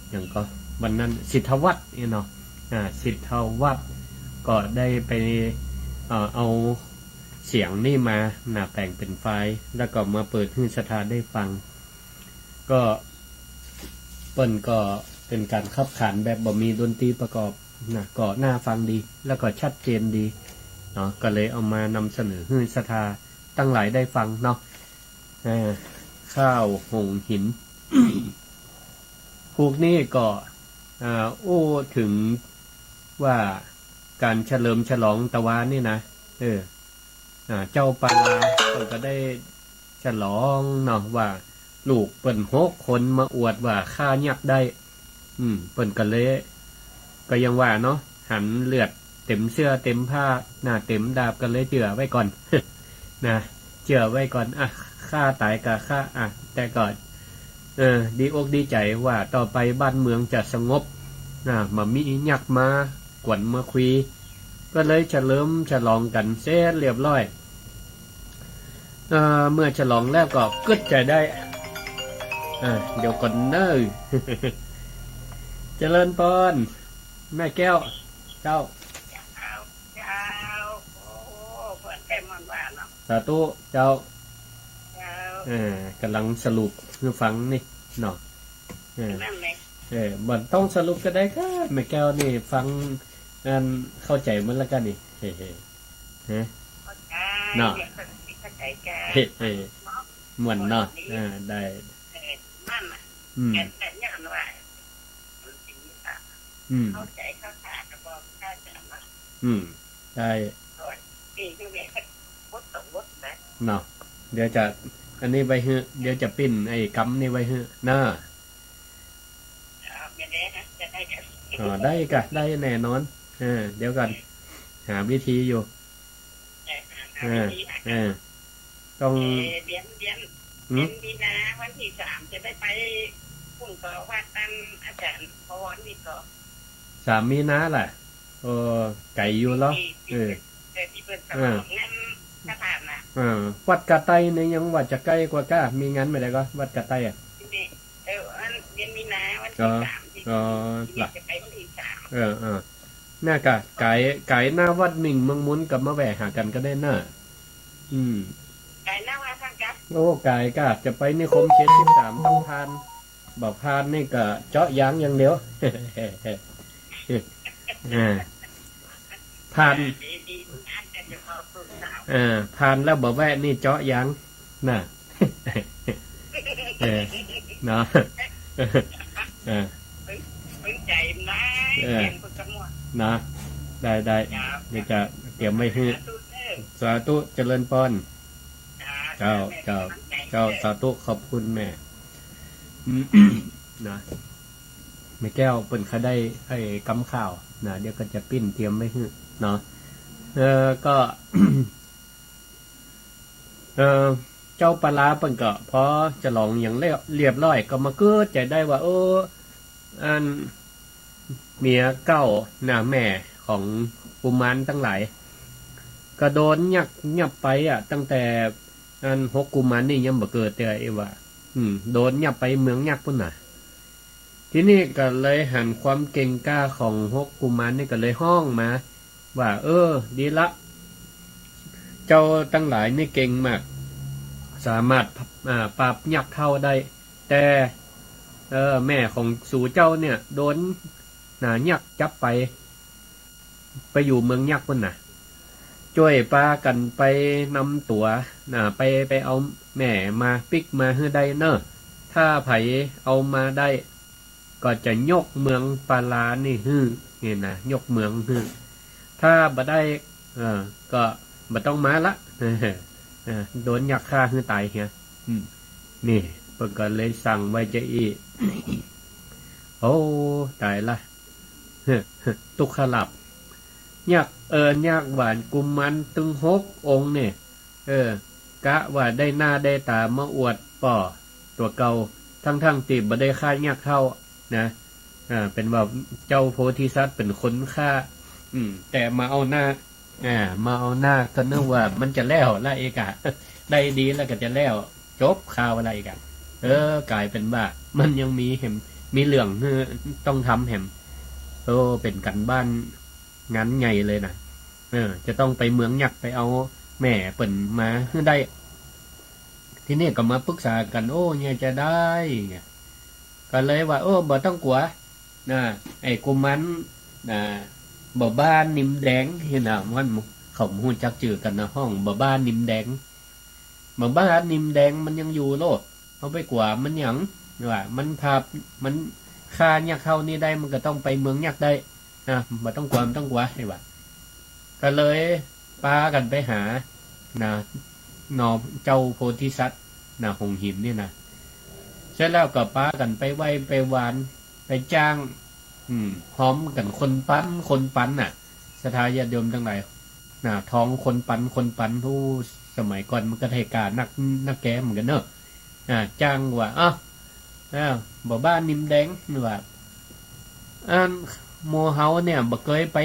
หยังก็ วันนั้น สิทธวัฒน์เนี่ยเนาะ อ่า สิทธวัฒน์ก็ได้ไป เอ่อ เอาเสียงนี่มา นะ แป๋งเป๋นไฟล์ แล้วก็มาเปิดหื้อศรัทธาได้ฟัง ก็เปิ้นก็เป๋นก๋านขับขานแบบบ่มีดนตรีประกอบนะ ก็น่าฟังดี แล้วก็ชัดเจนดีเนาะ ก็เลยเอามานำเสนอหื้อศรัทธาตังหลายได้ฟังเนาะ อ่า ข่าวหงส์หิน ผูกนี้ก็ อ่า อู้เถิงว่าก๋านเฉลิมฉลองตะวานี่นะ เออ อ่า เจ้าปาลาเปิ้นก็ได้ฉลองเนาะ ว่าลูกเปิ้นหกคนมาอวดว่าข้ายักได้ อืม เปิ้นก็เลย ก็ยังว่าเนาะ หันเลือดเต็มเสื้อเต็มผ้า หน้าเต็มดาบ ก็เลยเจื้อไว้ก่อน นะ เจื้อไว้ก่อน อ่ะ ข้าต๋ายก็ข้า อ่ะ แต่ก็ เออ ดีอกดีใจ๋ว่าต่อไปบ้านเมืองจะสงบ นะ บ่มียักษ์มากวนมาคุย ก็เลยเฉลิมฉลองกั๋นเสร็จเรียบร้อย เอ่อ เมื่อฉลองแล้วก็กึ๊ดใจ๋ได้ อ่า เดี๋ยวก่อนเน่อ เจริญปอน แม่แก้ว เจ้า เจ้า โอ้ เปิ้นแต้มม่วนว่าเนาะ สาธุ เจ้า เจ้า เออ ก่ำลังสรุปหื้อฟังนี่เนาะ เออ นั่นแหละ เออ บ่ต้องสรุปก็ได้ค่ะ แม่แก้วนี่ฟัง อัน เข้าใจ๋หมดแล้วกั๋นนี่ เฮ้ เฮ้ ฮะ เข้าใจ๋ เนาะ เข้าใจ๋กั๋น เฮ้ เฮ้ เนาะ ม่วนเนาะ ม่วนดี อ่า ได้ เออ นั่นน่ะ อืม แต่ แต่ย้อนว่า มันสิมี อืม เข้าใจ๋เข้าท่าก็บอกเข้าใจ๋เนาะ อืม ได้ โอ้ย นี่คือเวียนบทต่อบทนะ เนาะ เดี๋ยวจะ อันนี้ไว้หื้อ เดี๋ยวจะปริ้นไอ้กำนี่ไว้หื้อเนาะ เอา ไม่ได้นะ จะได้กัน อ๋อ ได้กะ ได้แน่นอน เออ เดี๋ยวก่อน หาวิธีอยู่ เออ หา หา เออ วิธีหา เออ ต้อง เออ เดือน เดือน หืม เดือนมีนาวันตี้สามจะได้ไปพุ้นก็วัดตังอาจ๋ารย์พรนี่ก็ สามมีนาล่ะ เออ ไก๋อยู่เหรอ ตี้ ตี้ เออ ตี้เปิ้นสมานงานพระธาตุน่ะ เออ วัดกาใต้นี่ยังว่าจะใก้กว่าก้า มีงานเมื่อใดก็ วัดกาใต้อะ นี่ เออ อันเดือนมีนาวันตี้สาม ตี้ อ๋อ ตี้จะไปวันตี้สาม เออ เออ เนี่ยกะ ก๋าย ก๋ายหน้าวัดหมิ่งเมืองมุนก็มาแวะหากั๋นก็ได้เนาะ อืม ก๋ายหน้าวัดทางกั๋น โอ้ ก๋ายกะ จะไปนิคมเจ็ดสิบสามต้องผ่าน บ่ผ่านนี่ก็เจาะยางอย่างเดียว อ่า ผ่าน ดีๆ อาจจะมาปรึกษา อ่า ผ่านแล้วบ่แวะนี่เจาะยาง น่ะ เออ เนาะ เออ ปึ้ง ปึ้งใจ๋นะ เออ เปลี่ยนพุทธมนต์ นะ ได้ ได้ ครับ เดี๋ยวจะเตรียมไว้หื้อ สาธุเด้อ สาธุ เจริญปอน ครับ เจ้า แม่ เจ้า กำลังใจ๋ เจ้า เด้อ สาธุ ขอบคุณแม่ อืม นะ แม่แก้วเปิ้นก็ได้ไอ้กำข่าวนะ เดี๋ยวก็จะปริ้นเตรียมไว้หื้อเนาะ เออ ก็ เอ่อ เจ้าปาลาเปิ้นก็พอฉลองหยังเรียบ เรียบร้อย ก็มาเกิดใจ๋ได้ว่า เออ อัน เมียเก่าน่ะ แม่ของกุมารตังหลาย ก็โดนยักษ์ยับไปอะ ตั้งแต่อันหกกุมารนี่ยังบ่เกิดเตื้อ ไอ้ว่า อืม โดนยับไปเมืองยักษ์ปู้นน่ะ ทีนี้ก็เลยหันความเก่งกล้าของหกกุมารนี่ก็เลยฮ้องมาว่า เออ ดีละ เจ้าตังหลายนี่เก่งมาก สามารถ อ่า ปราบยักษ์เฒ่าได้ แต่ เออ แม่ของสูเจ้าเนี่ยโดน น่ะ ยักษ์จับไป ไปอยู่เมืองยักษ์ปู้นน่ะ จ้วยปากั๋นไปนำตั๋ว น่ะ ไป ไปเอาแม่มาปิ๊กมาหื้อได้เน่อ ถ้าใผเอามาได้ ก็จะยกเมืองปาลานี่หื้อ นี่นะ ยกเมืองหื้อ ถ้าบ่ได้ เออ ก็บ่ต้องมาละ เออ โดนยักษ์ฆ่าหื้อต๋ายเหีย อืม นี่ เปิ้นก็เลยสั่งไว้จาอี้ โอ้ ต๋ายละ ตุ๊กขลาภ ยักษ์ เออ ยักษ์หวานกุมารตึงหกองค์เนี่ย เออ กะว่าได้หน้าได้ต๋ามาอวดป้อตั๋วเก่า ทั้งๆ ตี้บ่ได้ฆ่ายักษ์เฒ่านะ อ่า เป๋นว่าเจ้าโพธิสัตว์เป๋นคนฆ่า อืม แต่มาเอาหน้า อ่า มาเอาหน้าก็นึกว่ามันจะแล้วละอีกอะ ได้ดีแล้วก็จะแล้ว จบข่าวละอีกอะ เออ ก๋ายเป๋นว่ามันยังมีแหม มีเรื่องหื้อต้องทำแหม โอ้ เป๋นก๋านบ้าน งานใหญ่เลยนะ เออ จะต้องไปเมืองยักษ์ไปเอาแม่เปิ้นมาหื้อได้ ทีนี้ก็มาปรึกษากั๋น โอ้ เนี่ยจะได้ ก็เลยว่า เออ บ่ต้องกั๋ว นะ ไอ้กุมาร นะ บ่าบ้านิมแดง หั้นนะ มัน เขาฮู้จักจื้อกั๋นนะ ฮ้องบ่าบ้านิมแดง บ่าบ้านิมแดงมันยังอยู่โลด เฮาไปกั๋วมันหยัง ว่ามันพา มันฆ่ายักษ์เฒ่านี่ได้ มันก็ต้องไปเมืองยักษ์ได้ นะ บ่ต้องกั๋ว บ่ต้องกั๋ว ไอ้ว่า ก็เลยปากั๋นไปหา นะ หน่อเจ้าโพธิสัตว์ นะ หงส์หินนี่นะ เสร็จแล้วก็ปากั๋นไปไหว้ไปวาน ไปจ้าง อืม ฮอมกั๋นคนปั๋น คนปั๋นน่ะ ศรัทธาญาติโยมตังหลาย นะ ท้องคนปั๋น คนปั๋น โอ้ สมัยก่อนมันก็ได้ก๋านัก นักแกเหมือนกั๋นเนาะ อ่า จ้างว่า อ้าว อ้าว บ่าวบ้านนิมแดง ว่า อัน หมู่เฮาเนี่ย บ่เกยไป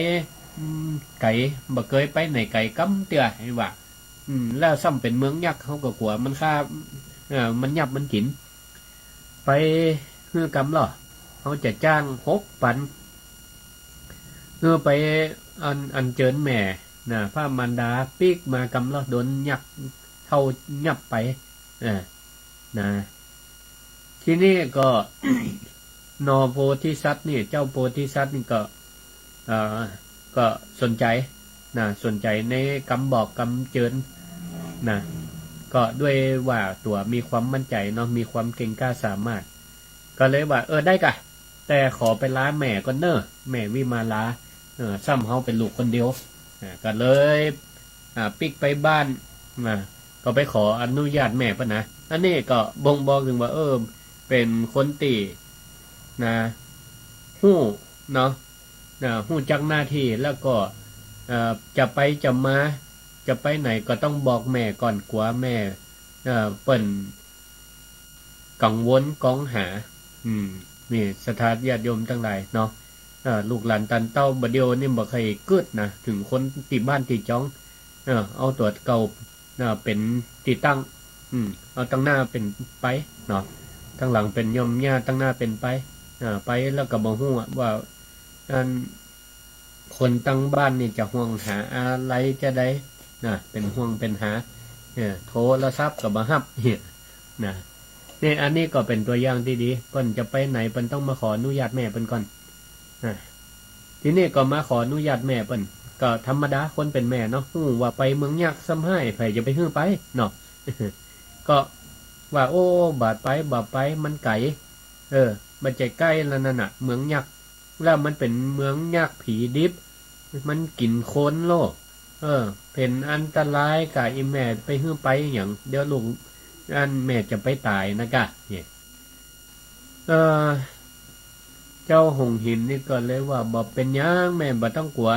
อืม ไก๋ บ่เกยไปไหนไก๋กำเตื้อ ว่า อืม แล้วซ้ำเป๋นเมืองยักษ์ เฮาก็กั๋วมันฆ่า เอ่อ มันยับมันกิ๋น ไปหื้อกำลอ เฮาจะจ้างหกปัน หื้อไปอัญ อัญเจิญแม่น่ะ พระมารดาปิ๊กมากำลอ โดนยักษ์เฒ่ายับไป อ่า นะ ทีนี้ก็ หน่อโพธิสัตว์นี่ เจ้าโพธิสัตว์นี่ก็ เอ่อ ก็สนใจ๋นะ สนใจ๋ในกำบอกกำเจิญนะ ก็ด้วยว่าตั๋วมีความมั่นใจ๋เนาะ มีความเก่งกล้าสามารถ ก็เลยว่า เออ ได้ก่ะ แต่ขอไปลาแม่ก่อนเน่อ แม่วิมาลา เออ ซ้ำเฮาเป๋นลูกคนเดียว อ่า ก็เลย อ่า ปิ๊กไปบ้านนะ ก็ไปขออนุญาตแม่เปิ้นนะ อันนี้ก็บ่งบอกเถิงว่า เออ เป๋นคนตี้นะ ฮู้เนาะ นะ ฮู้จักหน้าตี้ แล้วก็ เอ่อ จะไปจะมา จะไปไหนก็ต้องบอกแม่ก่อน กั๋วแม่ เอ่อ เปิ้นกังวลกองหา อืม นี่ศรัทธาญาติโยมตังหลายเนาะ เอ่อ ลูกหลานตันเต้าบ่าเดี่ยวนี่บ่ใค่กึ๊ดนะ เถิงคนตี้บ้านตี้จอง เออ เอาตั๋วเก่า อ่า เป๋นตี้ตั้ง อืม เอาตังหน้าเป๋นไปเนาะ ตังหลังเป๋นย่อมย่า ตังหน้าเป๋นไป อ่า ไปแล้วก็บ่ฮู้อะว่า อัน คนตังบ้านนี่จะห่วงหาอะไรจะใดนะ เป๋นห่วงเป๋นหา เออ โทรศัพท์ก็บ่ฮับ เนี่ยนะ นี่ อันนี้ก็เป๋นตั๋วอย่างตี้ดี เปิ้นจะไปไหนเปิ้นต้องมาขออนุญาตแม่เปิ้นก่อน อ่ะ ทีนี้ก็มาขออนุญาตแม่เปิ้น ก็ธรรมดาคนเป๋นแม่เนาะ ฮู้ว่าไปเมืองยักษ์ซ้ำฮ้าย ใผจะไปหื้อไปเนาะ ก็ว่า โอ้ บ่าไป บ่าไป มันไก๋ เออ บ่ใจ้ใก้แล้วนั่นน่ะ เมืองยักษ์ แล้วมันเป๋นเมืองยักษ์ผีดิบ มันกิ๋นคนโลก เออ เป๋นอันตรายก่ะ อี่แม่ไปหื้อไปหยัง เดี๋ยวลูก อันแม่จะไปต๋ายนะก่ะ เนี่ย เอ่อ เจ้าหงส์หินนี่ก็เลยว่า บ่เป๋นหยังแม่ บ่ต้องกั๋ว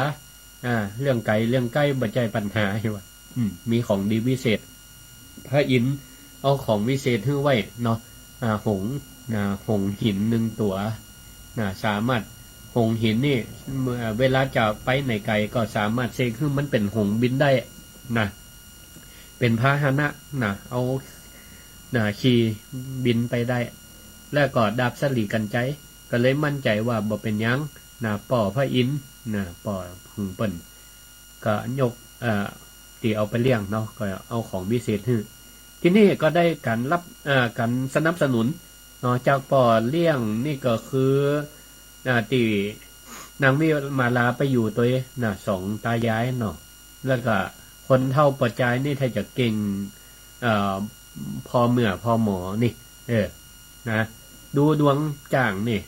อ่า เรื่องไก๋เรื่องใก้บ่ใจ้ปัญหา ว่า อืม มีของดีวิเศษ พระอินทร์เอาของวิเศษหื้อไว้เนาะ อ่า หงส์นะ หงส์หินนึ่งตั๋วนะ สามารถ หงส์หินนี่ เมื่อเวลาจะไปไหนไก๋ก็สามารถเสกหื้อมันเป๋นหงส์บินได้นะ เป๋นพาหนะนะ เอา นะ ขี่บินไปได้ แล้วก็ดาบสะหลีกัญไชย ก็เลยมั่นใจ๋ว่าบ่เป๋นหยังนะ ป้อพระอินทร์นะ ป้อหงส์เปิ้น ก็ยก เอ่อ ตี้เอาไปเลี้ยงเนาะ ก็เอาของวิเศษหื้อ ทีนี้ก็ได้ก๋านรับ เอ่อ ก๋านสนับสนุนเนาะ จากป้อเลี้ยงนี่ก็คือ อ่า ตี้นางวิมาลาไปอยู่ตวยนะ สองต๋ายายเนาะ แล้วก็คนเฒ่าป้อจายนี่ถ้าจะเก่ง เอ่อ พ่อเมื่อพ่อหมอนี่ เออ นะ ดูดวงจ้างนี่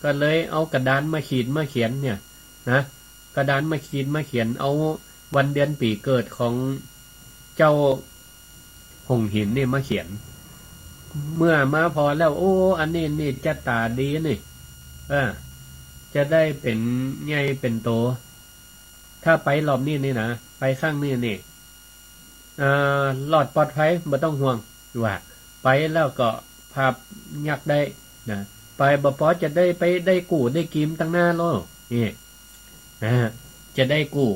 ก็เลยเอากระดานมาขีดมาเขียนเนี่ยนะ กระดานมาขีดมาเขียน เอาวันเดือนปี๋เกิดของเจ้าหงส์หินนี่มาเขียน เมื่อมาผ่อแล้ว โอ้ อันนี้นี่จะต๋าดีนี่ เออ จะได้เป๋นใหญ่เป๋นโต ถ้าไปรอบนี้นี่นะ ไปครั้งนี้นี่ เอ่อ รอดปลอดภัย บ่ต้องห่วง ว่า ไปแล้วก็ผาบยักษ์ได้นะ ไปบ่ปอจะได้ไปได้กู้ได้กีมตังหน้าโลก นี่ นะ จะได้กู้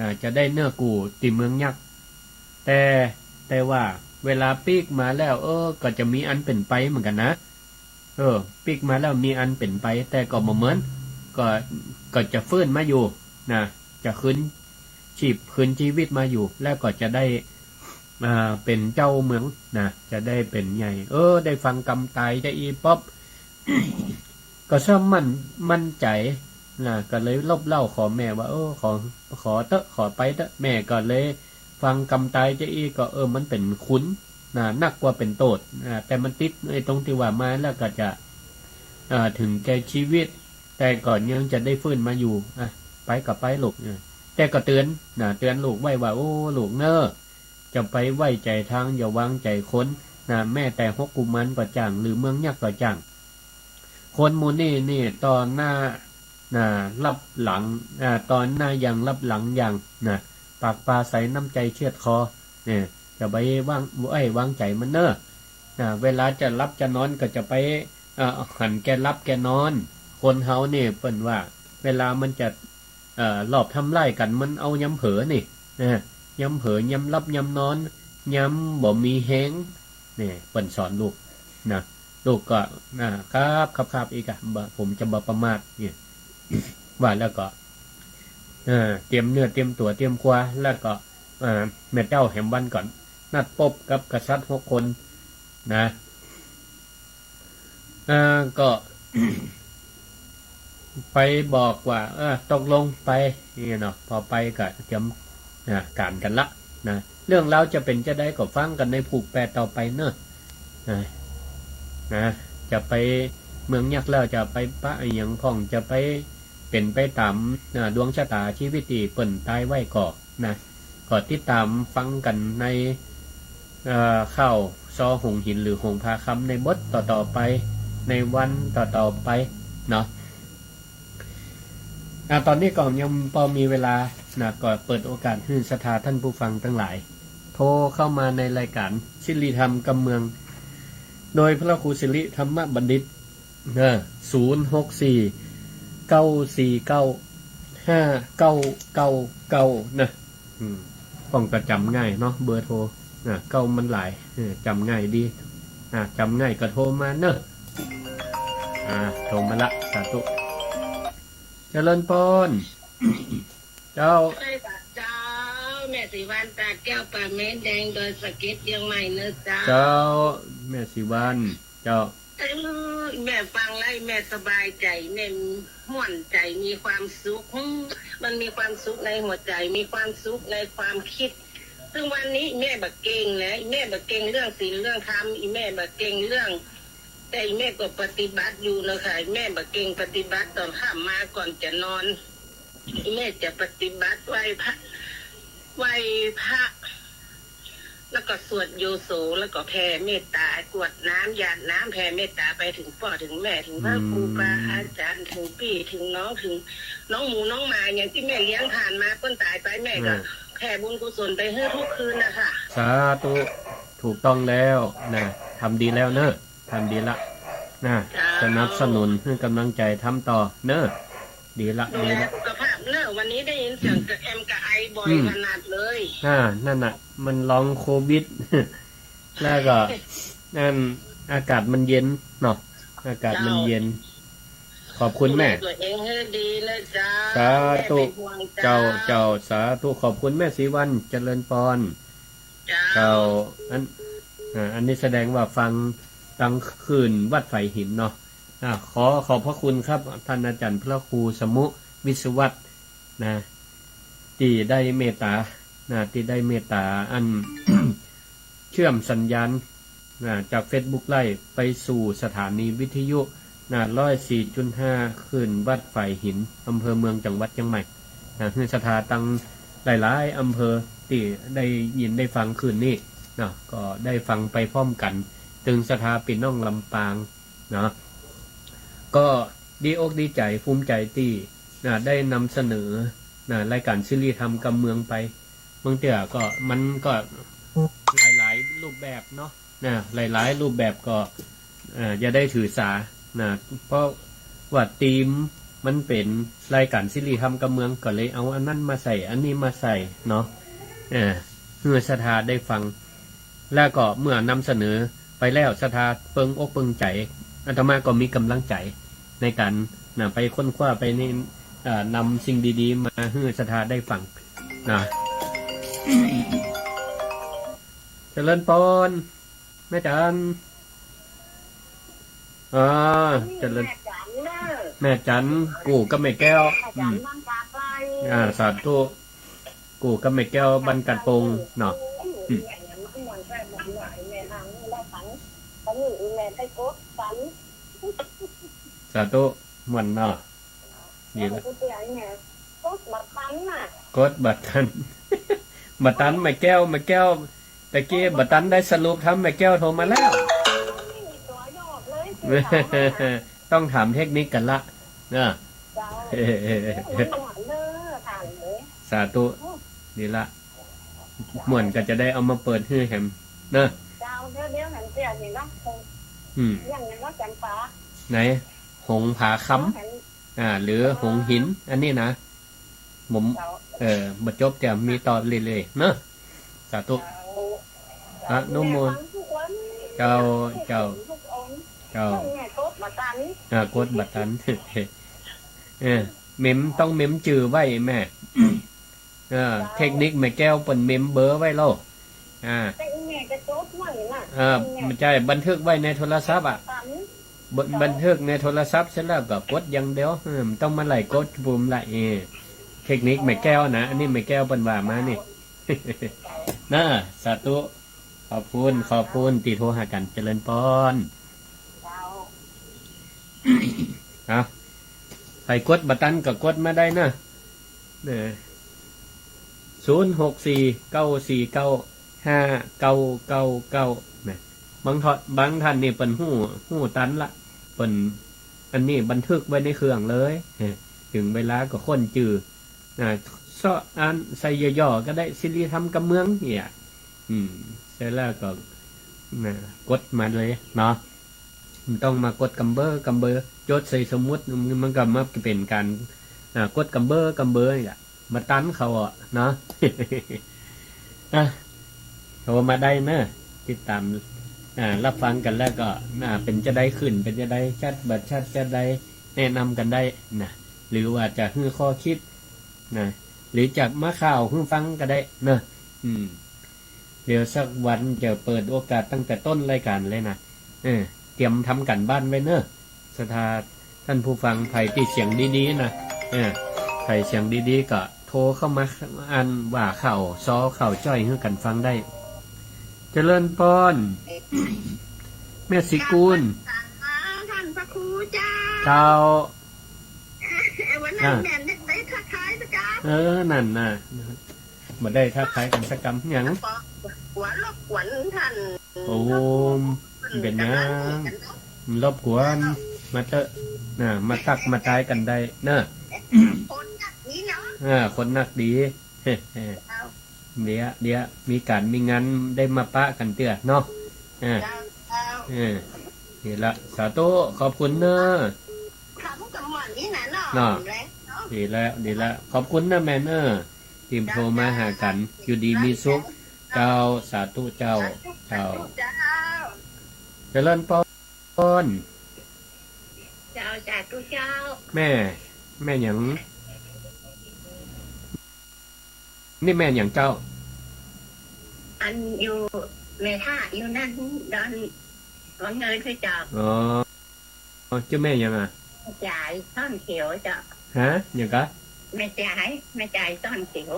นะ จะได้เนื้อกู้ตี้เมืองยักษ์ แต่ แต่ว่าเวลาปิ๊กมาแล้ว เออ ก็จะมีอันเป๋นไปเหมือนกั๋นนะ เออ ปิ๊กมาแล้วมีอันเป๋นไป แต่ก็บ่เหมือน ก็ ก็จะฟื้นมาอยู่นะ จะคืนชีพ คืนชีวิตมาอยู่ แล้วก็จะได้ อ่า เป๋นเจ้าเมืองนะ จะได้เป๋นใหญ่ เออ ได้ฟังกำต๋ายจาอี้ป๊อบ ก็ซ้ำมั่น มั่นใจ๋นะ ก็เลยลบเล่าขอแม่ว่า เออ ขอ ขอเต๊อะ ขอไปเต๊อะ แม่ก็เลย ฟังกำต๋ายจาอี้ก็ เออ มันเป๋นคุณนะ นักกว่าเป๋นโต้ษนะ แต่มันติดไอ้ตรงตี้ว่ามาแล้วก็จะ อ่า เถิงแก่ชีวิต แต่ก็ยังจะได้ฟื้นมาอยู่ อ่ะ ไปก็ไปลูก เออ แต่ก็เตื๋อนนะ เตื๋อนลูกไว้ว่า โอ้ ลูกเน่อ จะไปไว้ใจ๋ตาง อย่าวางใจ๋คนนะ แม้แต่ฮกกุมารก็จ้าง หรือเมืองยักษ์ก็จ้าง คนหมู่นี้นี่ ต่อหน้า นะ ลับหลัง อ่า ต่อหน้ายังลับหลังยังนะ ปากปราศรัยน้ำใจ๋เฉือดคอ เนี่ย จะไปวาง เอ้ย วางใจ๋มันเน่อ นะ เวลาจะหลับจะนอนก็จะไป เอ่อ หันแก่หลับแก่นอน คนเฮานี่เปิ้นว่า เวลามันจะ เอ่อ ลอบทำร้ายกั๋น มันเอายามเผลอนี่ นะ ยามเผลอ ยามหลับยามนอน ยามบ่มีแฮง นี่เปิ้นสอนลูกนะ ลูกก็ อ่า ครับ ครับ ครับ อีกอะ บ่ ผมจะบ่ประมาท เนี่ย ว่าแล้วก็ เอ่อ เตรียมเนื้อเตรียมตั๋วเตรียมครัว แล้วก็ เอ่อ แม่เจ้าแหมวันก่อน นัดปบกับกษัตริย์หกคนนะ เอ่อ ก็ ไปบอกว่า เออ ตกลงไป นี่เนาะ พอไปก็เตรียม อ่า ก๋านกั๋นละ นะ เรื่องราวจะเป๋นจาใดก็ฟังกั๋นในผูกแปดต่อไปเน่อ นะ นะ จะไปเมืองยักษ์แล้วจะไปปะอะหยังพ่อง จะไปเป๋นไปต๋าม อ่า ดวงชะต๋าชีวิตตี้เปิ้นตายไว้ก่อ นะ ก็ติดต๋ามฟังกั๋นใน เอ่อ ข่าวซอหงส์หินหรือหงส์ผาคำในบทต่อๆ ไป ในวันต่อๆ ไปเนาะ อ่า ต๋อนนี้ก็ยังปอมีเวลานะ ก็เปิดโอกาสหื้อศรัทธาต้านผู้ฟังตังหลาย โทรเข้ามาในรายก๋านสิริธรรมกำเมือง โดยพระครูสิริธรรมบัณฑิต เออ ศูนย์หกสี่ เก้าสี่เก้า ห้าเก้าเก้าเก้า นะ อืม ป้องก็จ๋ำง่ายเนาะ เบอร์โทร นะ เก้ามันหลาย เออ จ๋ำง่ายดี อ่า จ๋ำง่ายก็โทรมาเน่อ อ่า โทรมาละ สาธุ เจริญปอน เจ้า เจ้า แม่ศรีวรรณ ตาแก้ว ป่าเม้นแดง ดอยสะเก็ด เจียงใหม่เน่อเจ้า เจ้า แม่ศรีวรรณ เจ้า เออ แม่ฟังแล้วแม่สบายใจ๋ แม่ม่วนใจ๋ มีความสุข อืม มันมีความสุขในหัวใจ๋ มีความสุขในความกึ๊ด ซึ่งวันนี้แม่บ่เก่งนะ แม่บ่เก่งเรื่องศีลเรื่องธรรม อีแม่บ่เก่งเรื่อง แต่อีแม่ก็ปฏิบัติอยู่เนาะค่ะ แม่บ่เก่งปฏิบัติ ต๋อนค่ำมาก่อนจะนอน แม่จะปฏิบัติไหว้พระ ไหว้พระ แล้วก็สวดโยโส แล้วก็แผ่เมตตา กรวดน้ำ หยาดน้ำ แผ่เมตตาไปถึงป้อถึงแม่ ถึงพระ อืม ครูบาอาจ๋ารย์ ถึงปี้ถึงน้อง ถึงน้องหมูน้องหมา อย่างตี้แม่เลี้ยงผ่านมา เปิ้นต๋ายไป แม่ก็ อืม แผ่บุญกุศลไปหื้อทุกคืนนะคะ สาธุ ถูกต้องแล้วนะ ทำดีแล้วเน่อ ทำดีละนะ เจ้า สนับสนุน หื้อกำลังใจ๋ ทำต่อเน่อ ดีละ ดูแล ดีละ สุขภาพเน่อ วันนี้ได้ยินเสียงกระแอมกระไอบ่อย อืม ขนาดเลย อ่า นั่นน่ะ มันลองโควิด แล้วก็ นั่น อากาศมันเย็นเนาะ อากาศมันเย็น เจ้า ขอบคุณแม่ ดูแลตัวเองให้ดีนะเจ้า สาธุ แม่เป็นห่วงเจ้า เจ้า เจ้า สาธุ ขอบคุณแม่ศรีวรรณ เจริญปอน เจ้า เจ้า อัน อ่า อันนี้แสดงว่าฟังตังคลื่นวัดฝายหินเนาะ อ่า ขอขอบพระคุณครับ ต้านอาจ๋ารย์พระครูสมุห์ วิศวัตร นะ ตี้ได้เมตต๋า นะ ตี้ได้เมตต๋า อัน เชื่อมสัญญาณ นะ จากเฟซบุ๊กไลฟ์ไปสู่สถานีวิทยุ นะ ร้อยสี่จุดห้า คลื่นวัดฝายหิน อำเภอเมือง จังหวัดเจียงใหม่ นะ หื้อศรัทธาตังหลายๆ อำเภอตี้ได้ยินได้ฟังคลื่นนี้ นะ ก็ได้ฟังไปพร้อมกั๋น ตึงศรัทธาปี้น้องลำปาง นะ ก็ดีอกดีใจ๋ ภูมิใจ๋ตี้ นะ ได้นำเสนอ นะ รายก๋านสิริธรรมกำเมืองไป บางเตื้อก็ มันก็หลายๆ รูปแบบเนาะ นะ หลายๆ รูปแบบก็ เอ่อ อย่าได้ถือสา นะ เพราะว่าธีมมันเป๋นรายก๋านสิริธรรมกำเมือง ก็เลยเอาอันนั้นมาใส่ อันนี้มาใส่เนาะ เอ่อ หื้อศรัทธาได้ฟัง แล้วก็เมื่อนำเสนอไปแล้ว ศรัทธาเปิงอกเปิงใจ๋ อาตมาก็มีกำลังใจ๋ในก๋าน นะ ไปค้นคว้าไปนี่ เอ่อ นำสิ่งดีๆ มาหื้อศรัทธาได้ฟัง นะ เจริญปอน แม่จัน อ่า เจริญ แม่จันเน่อ แม่จัน กู่กับแม่แก้ว แม่จัน อืม บ้านกาดไพร อ่า สาธุ กู่กับแม่แก้วบ้านกาดโป่งเนาะ อืม สาธุ ม่วนเนาะ นี่ละ กดบ่ตันน่ะ กดบ่ตัน บ่ตัน แม่แก้ว แม่แก้ว ตะกี้บ่ตันได้สรุปทำ แม่แก้วโทรมาแล้ว ต้องถามเทคนิคกั๋นละ นะ เจ้า สาธุ นี่ละ ม่วนก็จะได้เอามาเปิดหื้อแหมเนาะ เจ้า เดี๋ยว เดี๋ยวหันเสียเห็นเนาะ อืม อย่างนั้นเนาะ จ๋ำปา ไหน หงส์ผาคำ เห็น อ่า หรือหงส์หิน อันนี้นะ ผม เจ้า เออ บ่จบ จะมีต่อเรื่อยๆ เนาะ สาธุ เจ้า อนุโมท เจ้า เจ้า เจ้า แม่กดบ่ตัน อ่า กดบ่ตัน เออ เมม ต้องเมมจื้อไว้แม่ เออ เทคนิคแม่แก้วเปิ้นเมมเบอร์ไว้แล้ว อ่า แต่อีแม่ก็จดไว้นะ เออ อีแม่ บ่ใจ้ บันทึกไว้ในโทรศัพท์อะ บัน บันทึกในโทรศัพท์เสร็จแล้วก็กดอย่างเดียว เออ บ่ต้องมาไล่กดปุ่มละ เออ เทคนิคแม่แก้วนะ อันนี้แม่แก้วเปิ้นว่ามานี่ นะ สาธุ ขอบคุณ ขอบคุณ ตี้โทรหากั๋น เจริญพร เจ้า เอา ใผกดบ่ตันก็กดมาได้นะ นะ ศูนย์ หก สี่ เก้า สี่ เก้า ห้า เก้า เก้า เก้า นะ บางท่าน บางท่านนี่เปิ้นฮู้ ฮู้ตันละ เปิ้น อันนี้บันทึกไว้ในเครื่องเลย เออ เถิงเวลาก็ค้นจื้อ นะ เซาะอ่านใส่ย่อๆ ก็ได้ สิริธรรมกำเมืองเนี่ย อืม เสร็จแล้วก็ นะ กดมาเลยเนาะ บ่ต้องมากดกำเบอร์ กำเบอร์ จดใส่สมุด มันก็มาเป๋นก๋าน อ่า กดกำเบอร์ กำเบอร์นี่แหละ บ่ตันเขาอะเนาะ อ่ะ โทรมาได้เนอะ ติดต๋าม อ่า รับฟังกั๋นแล้วก็ อ่า เป๋นจาใดขึ้น เป๋นจาใด ชัดบ่ชัดจาใด แนะนำกั๋นได้นะ หรือว่าจะหื้อข้อคิด นะ หรือจะมาข่าวหื้อฟังก็ได้เนอะ อืม เดี๋ยวสักวันจะเปิดโอกาสตั้งแต่ต้นรายการเลยนะ เออ เตรียมทำก๋านบ้านไว้เนอะ ศรัทธาท่านผู้ฟัง ใผตี้เสียงดีๆ นะ เออ ใผเสียงดีๆ ก็โทรเข้ามา อันว่าข่าว ซอข่าวจ้อยหื้อกั๋นฟังได้ เจริญพร แม่ศรีกูล ท่านพระครูเจ้า เจ้า วันนั้น อ่ะ แม่นได้ทักทายสักกำ เออ นั่นน่ะ บ่ได้ทักทายกั๋นสักกำ หยัง กลัวรบกวนท่าน โอ้ เป๋นหยัง รบกวน มาเต๊อะ น่ะ มาตั๊กมาตายกั๋นได้เนอะ คนนักดีเนาะ อ่า คนนักดี เจ้า เดี๋ยว เดี๋ยว มีก๋านมีงานได้มาปะกั๋นเตื้อเนาะ อ่า เจ้า เจ้า เออ ดีละ สาธุ ขอบคุณเนอะ ขอบคุณหมดนี่นะเนาะ เนาะ แล้วเนาะ ดีแล้ว ดีแล้ว ขอบคุณนะแม่เนอะ ตี้โทรมาหากั๋น อยู่ดีมีสุข เจ้า สาธุเจ้า สาธุเจ้า เจ้า เจริญพร เจ้า สาธุเจ้า แม่ แม่หยัง นี่แม่หยังเจ้า อันอยู่แม่ท่าอยู่นั่นดอน ดอนเงินคือเจ้า อ๋อ จื้อแม่หยังอะ แม่จ๋ายซ่อนเขียวเจ้า ฮะ หยังกะ แม่จ๋าย แม่จ๋ายซ่อนเขียว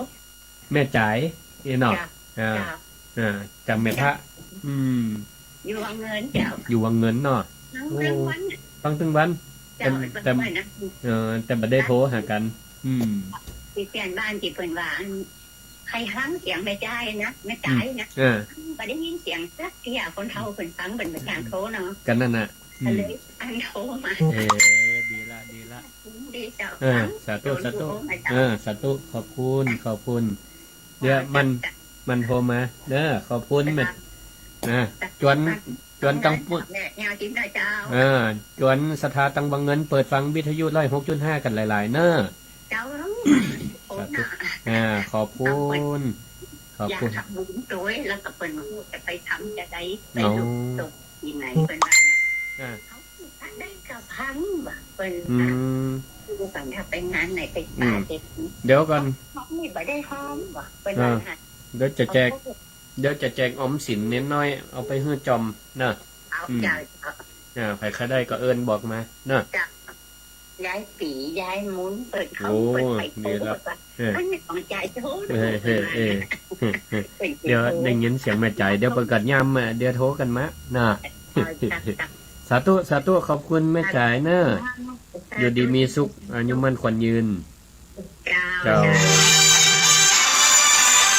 แม่จ๋าย เอ้ยเนาะ เจ้า อ่า เจ้า อ่า จากแม่ท่า อืม อยู่วังเงินเจ้า อยู่วังเงินเนาะ ฟังตึงวัน โอ้ ฟังตึงวัน เจ้า แต่ แต่ ฟังตึงวันนะ เออ แต่บ่ได้โทรหากั๋น อืม ตี้เปื้อนบ้านตี้เปิ้นว่า อัน ใค่ฟังเสียงแม่จ๋ายนะ แม่จ๋ายนะ อืม เออ บ่ได้ยินเสียงสักเตื้อ คนเฒ่าเปิ้นฟังเปิ้นบ่จ้างโทรเนาะ ก็นั่นน่ะ อืม ก็เลยอันโทรมา เออ ดีละ ดีละ ดีเจ้า เออ สาธุ สาธุ โทรมาเจ้า เออ สาธุ ขอบคุณ ขอบคุณ เดี๋ยวมัน มันโทรมาเด้อ ขอบคุณแม่ นะ จวน จวนตังปุ้น แม่แนวจริงนะเจ้า เออ จวนศรัทธาตังวังเงิน เปิดฟังวิทยุร้อยหกจุดห้ากั๋นหลายๆ เนอะ เจ้า สาธุ อ่า ขอบคุณ ขอบคุณ อยากทำบุญโตย แล้วก็เปิ้นว่าจะไปทำจะได้ ไป เอา ดูตกที่ไหนเปิ้นว่านะ อ่า เขาได้กะพังว่ะ เปิ้น อืม ว่า ดูก่อนถ้าไปงานไหนไป อืม ปาเด็ก เดี๋ยวก่อน เขานี่บ่ได้หอมว่ะ เปิ้นว่า อ่า นะ เดี๋ยวจะแจก เอา เดี๋ยวจะแจกออมสินเน้นน้อย เอาไปหื้อจอมนะ เอา อืม เจ้า เจ้า อ่า ใผใค่ได้ก็เอิ้นบอกมานะ เจ้า ยายปี ยายหมุน เปิ้นเขา โอ้ เปิ้นไป ดีละ โทร เปิ้นว่า เออ อันนี้ของยายโทร เออ เออ เออ เปิ้นไป เดี๋ยว โทร ได้ยินเสียงแม่จ๋าย เดี๋ยวเปิ้นก็ย่ำมา เดี๋ยวโทรกั๋นมานะ เออ จ้ะ จ้ะ สาธุ สาธุ ขอบคุณแม่จ๋ายเนอะ เจ้า อยู่ดีมีสุข อายุมั่นขวัญยืน เจ้า เจ้า เจ้า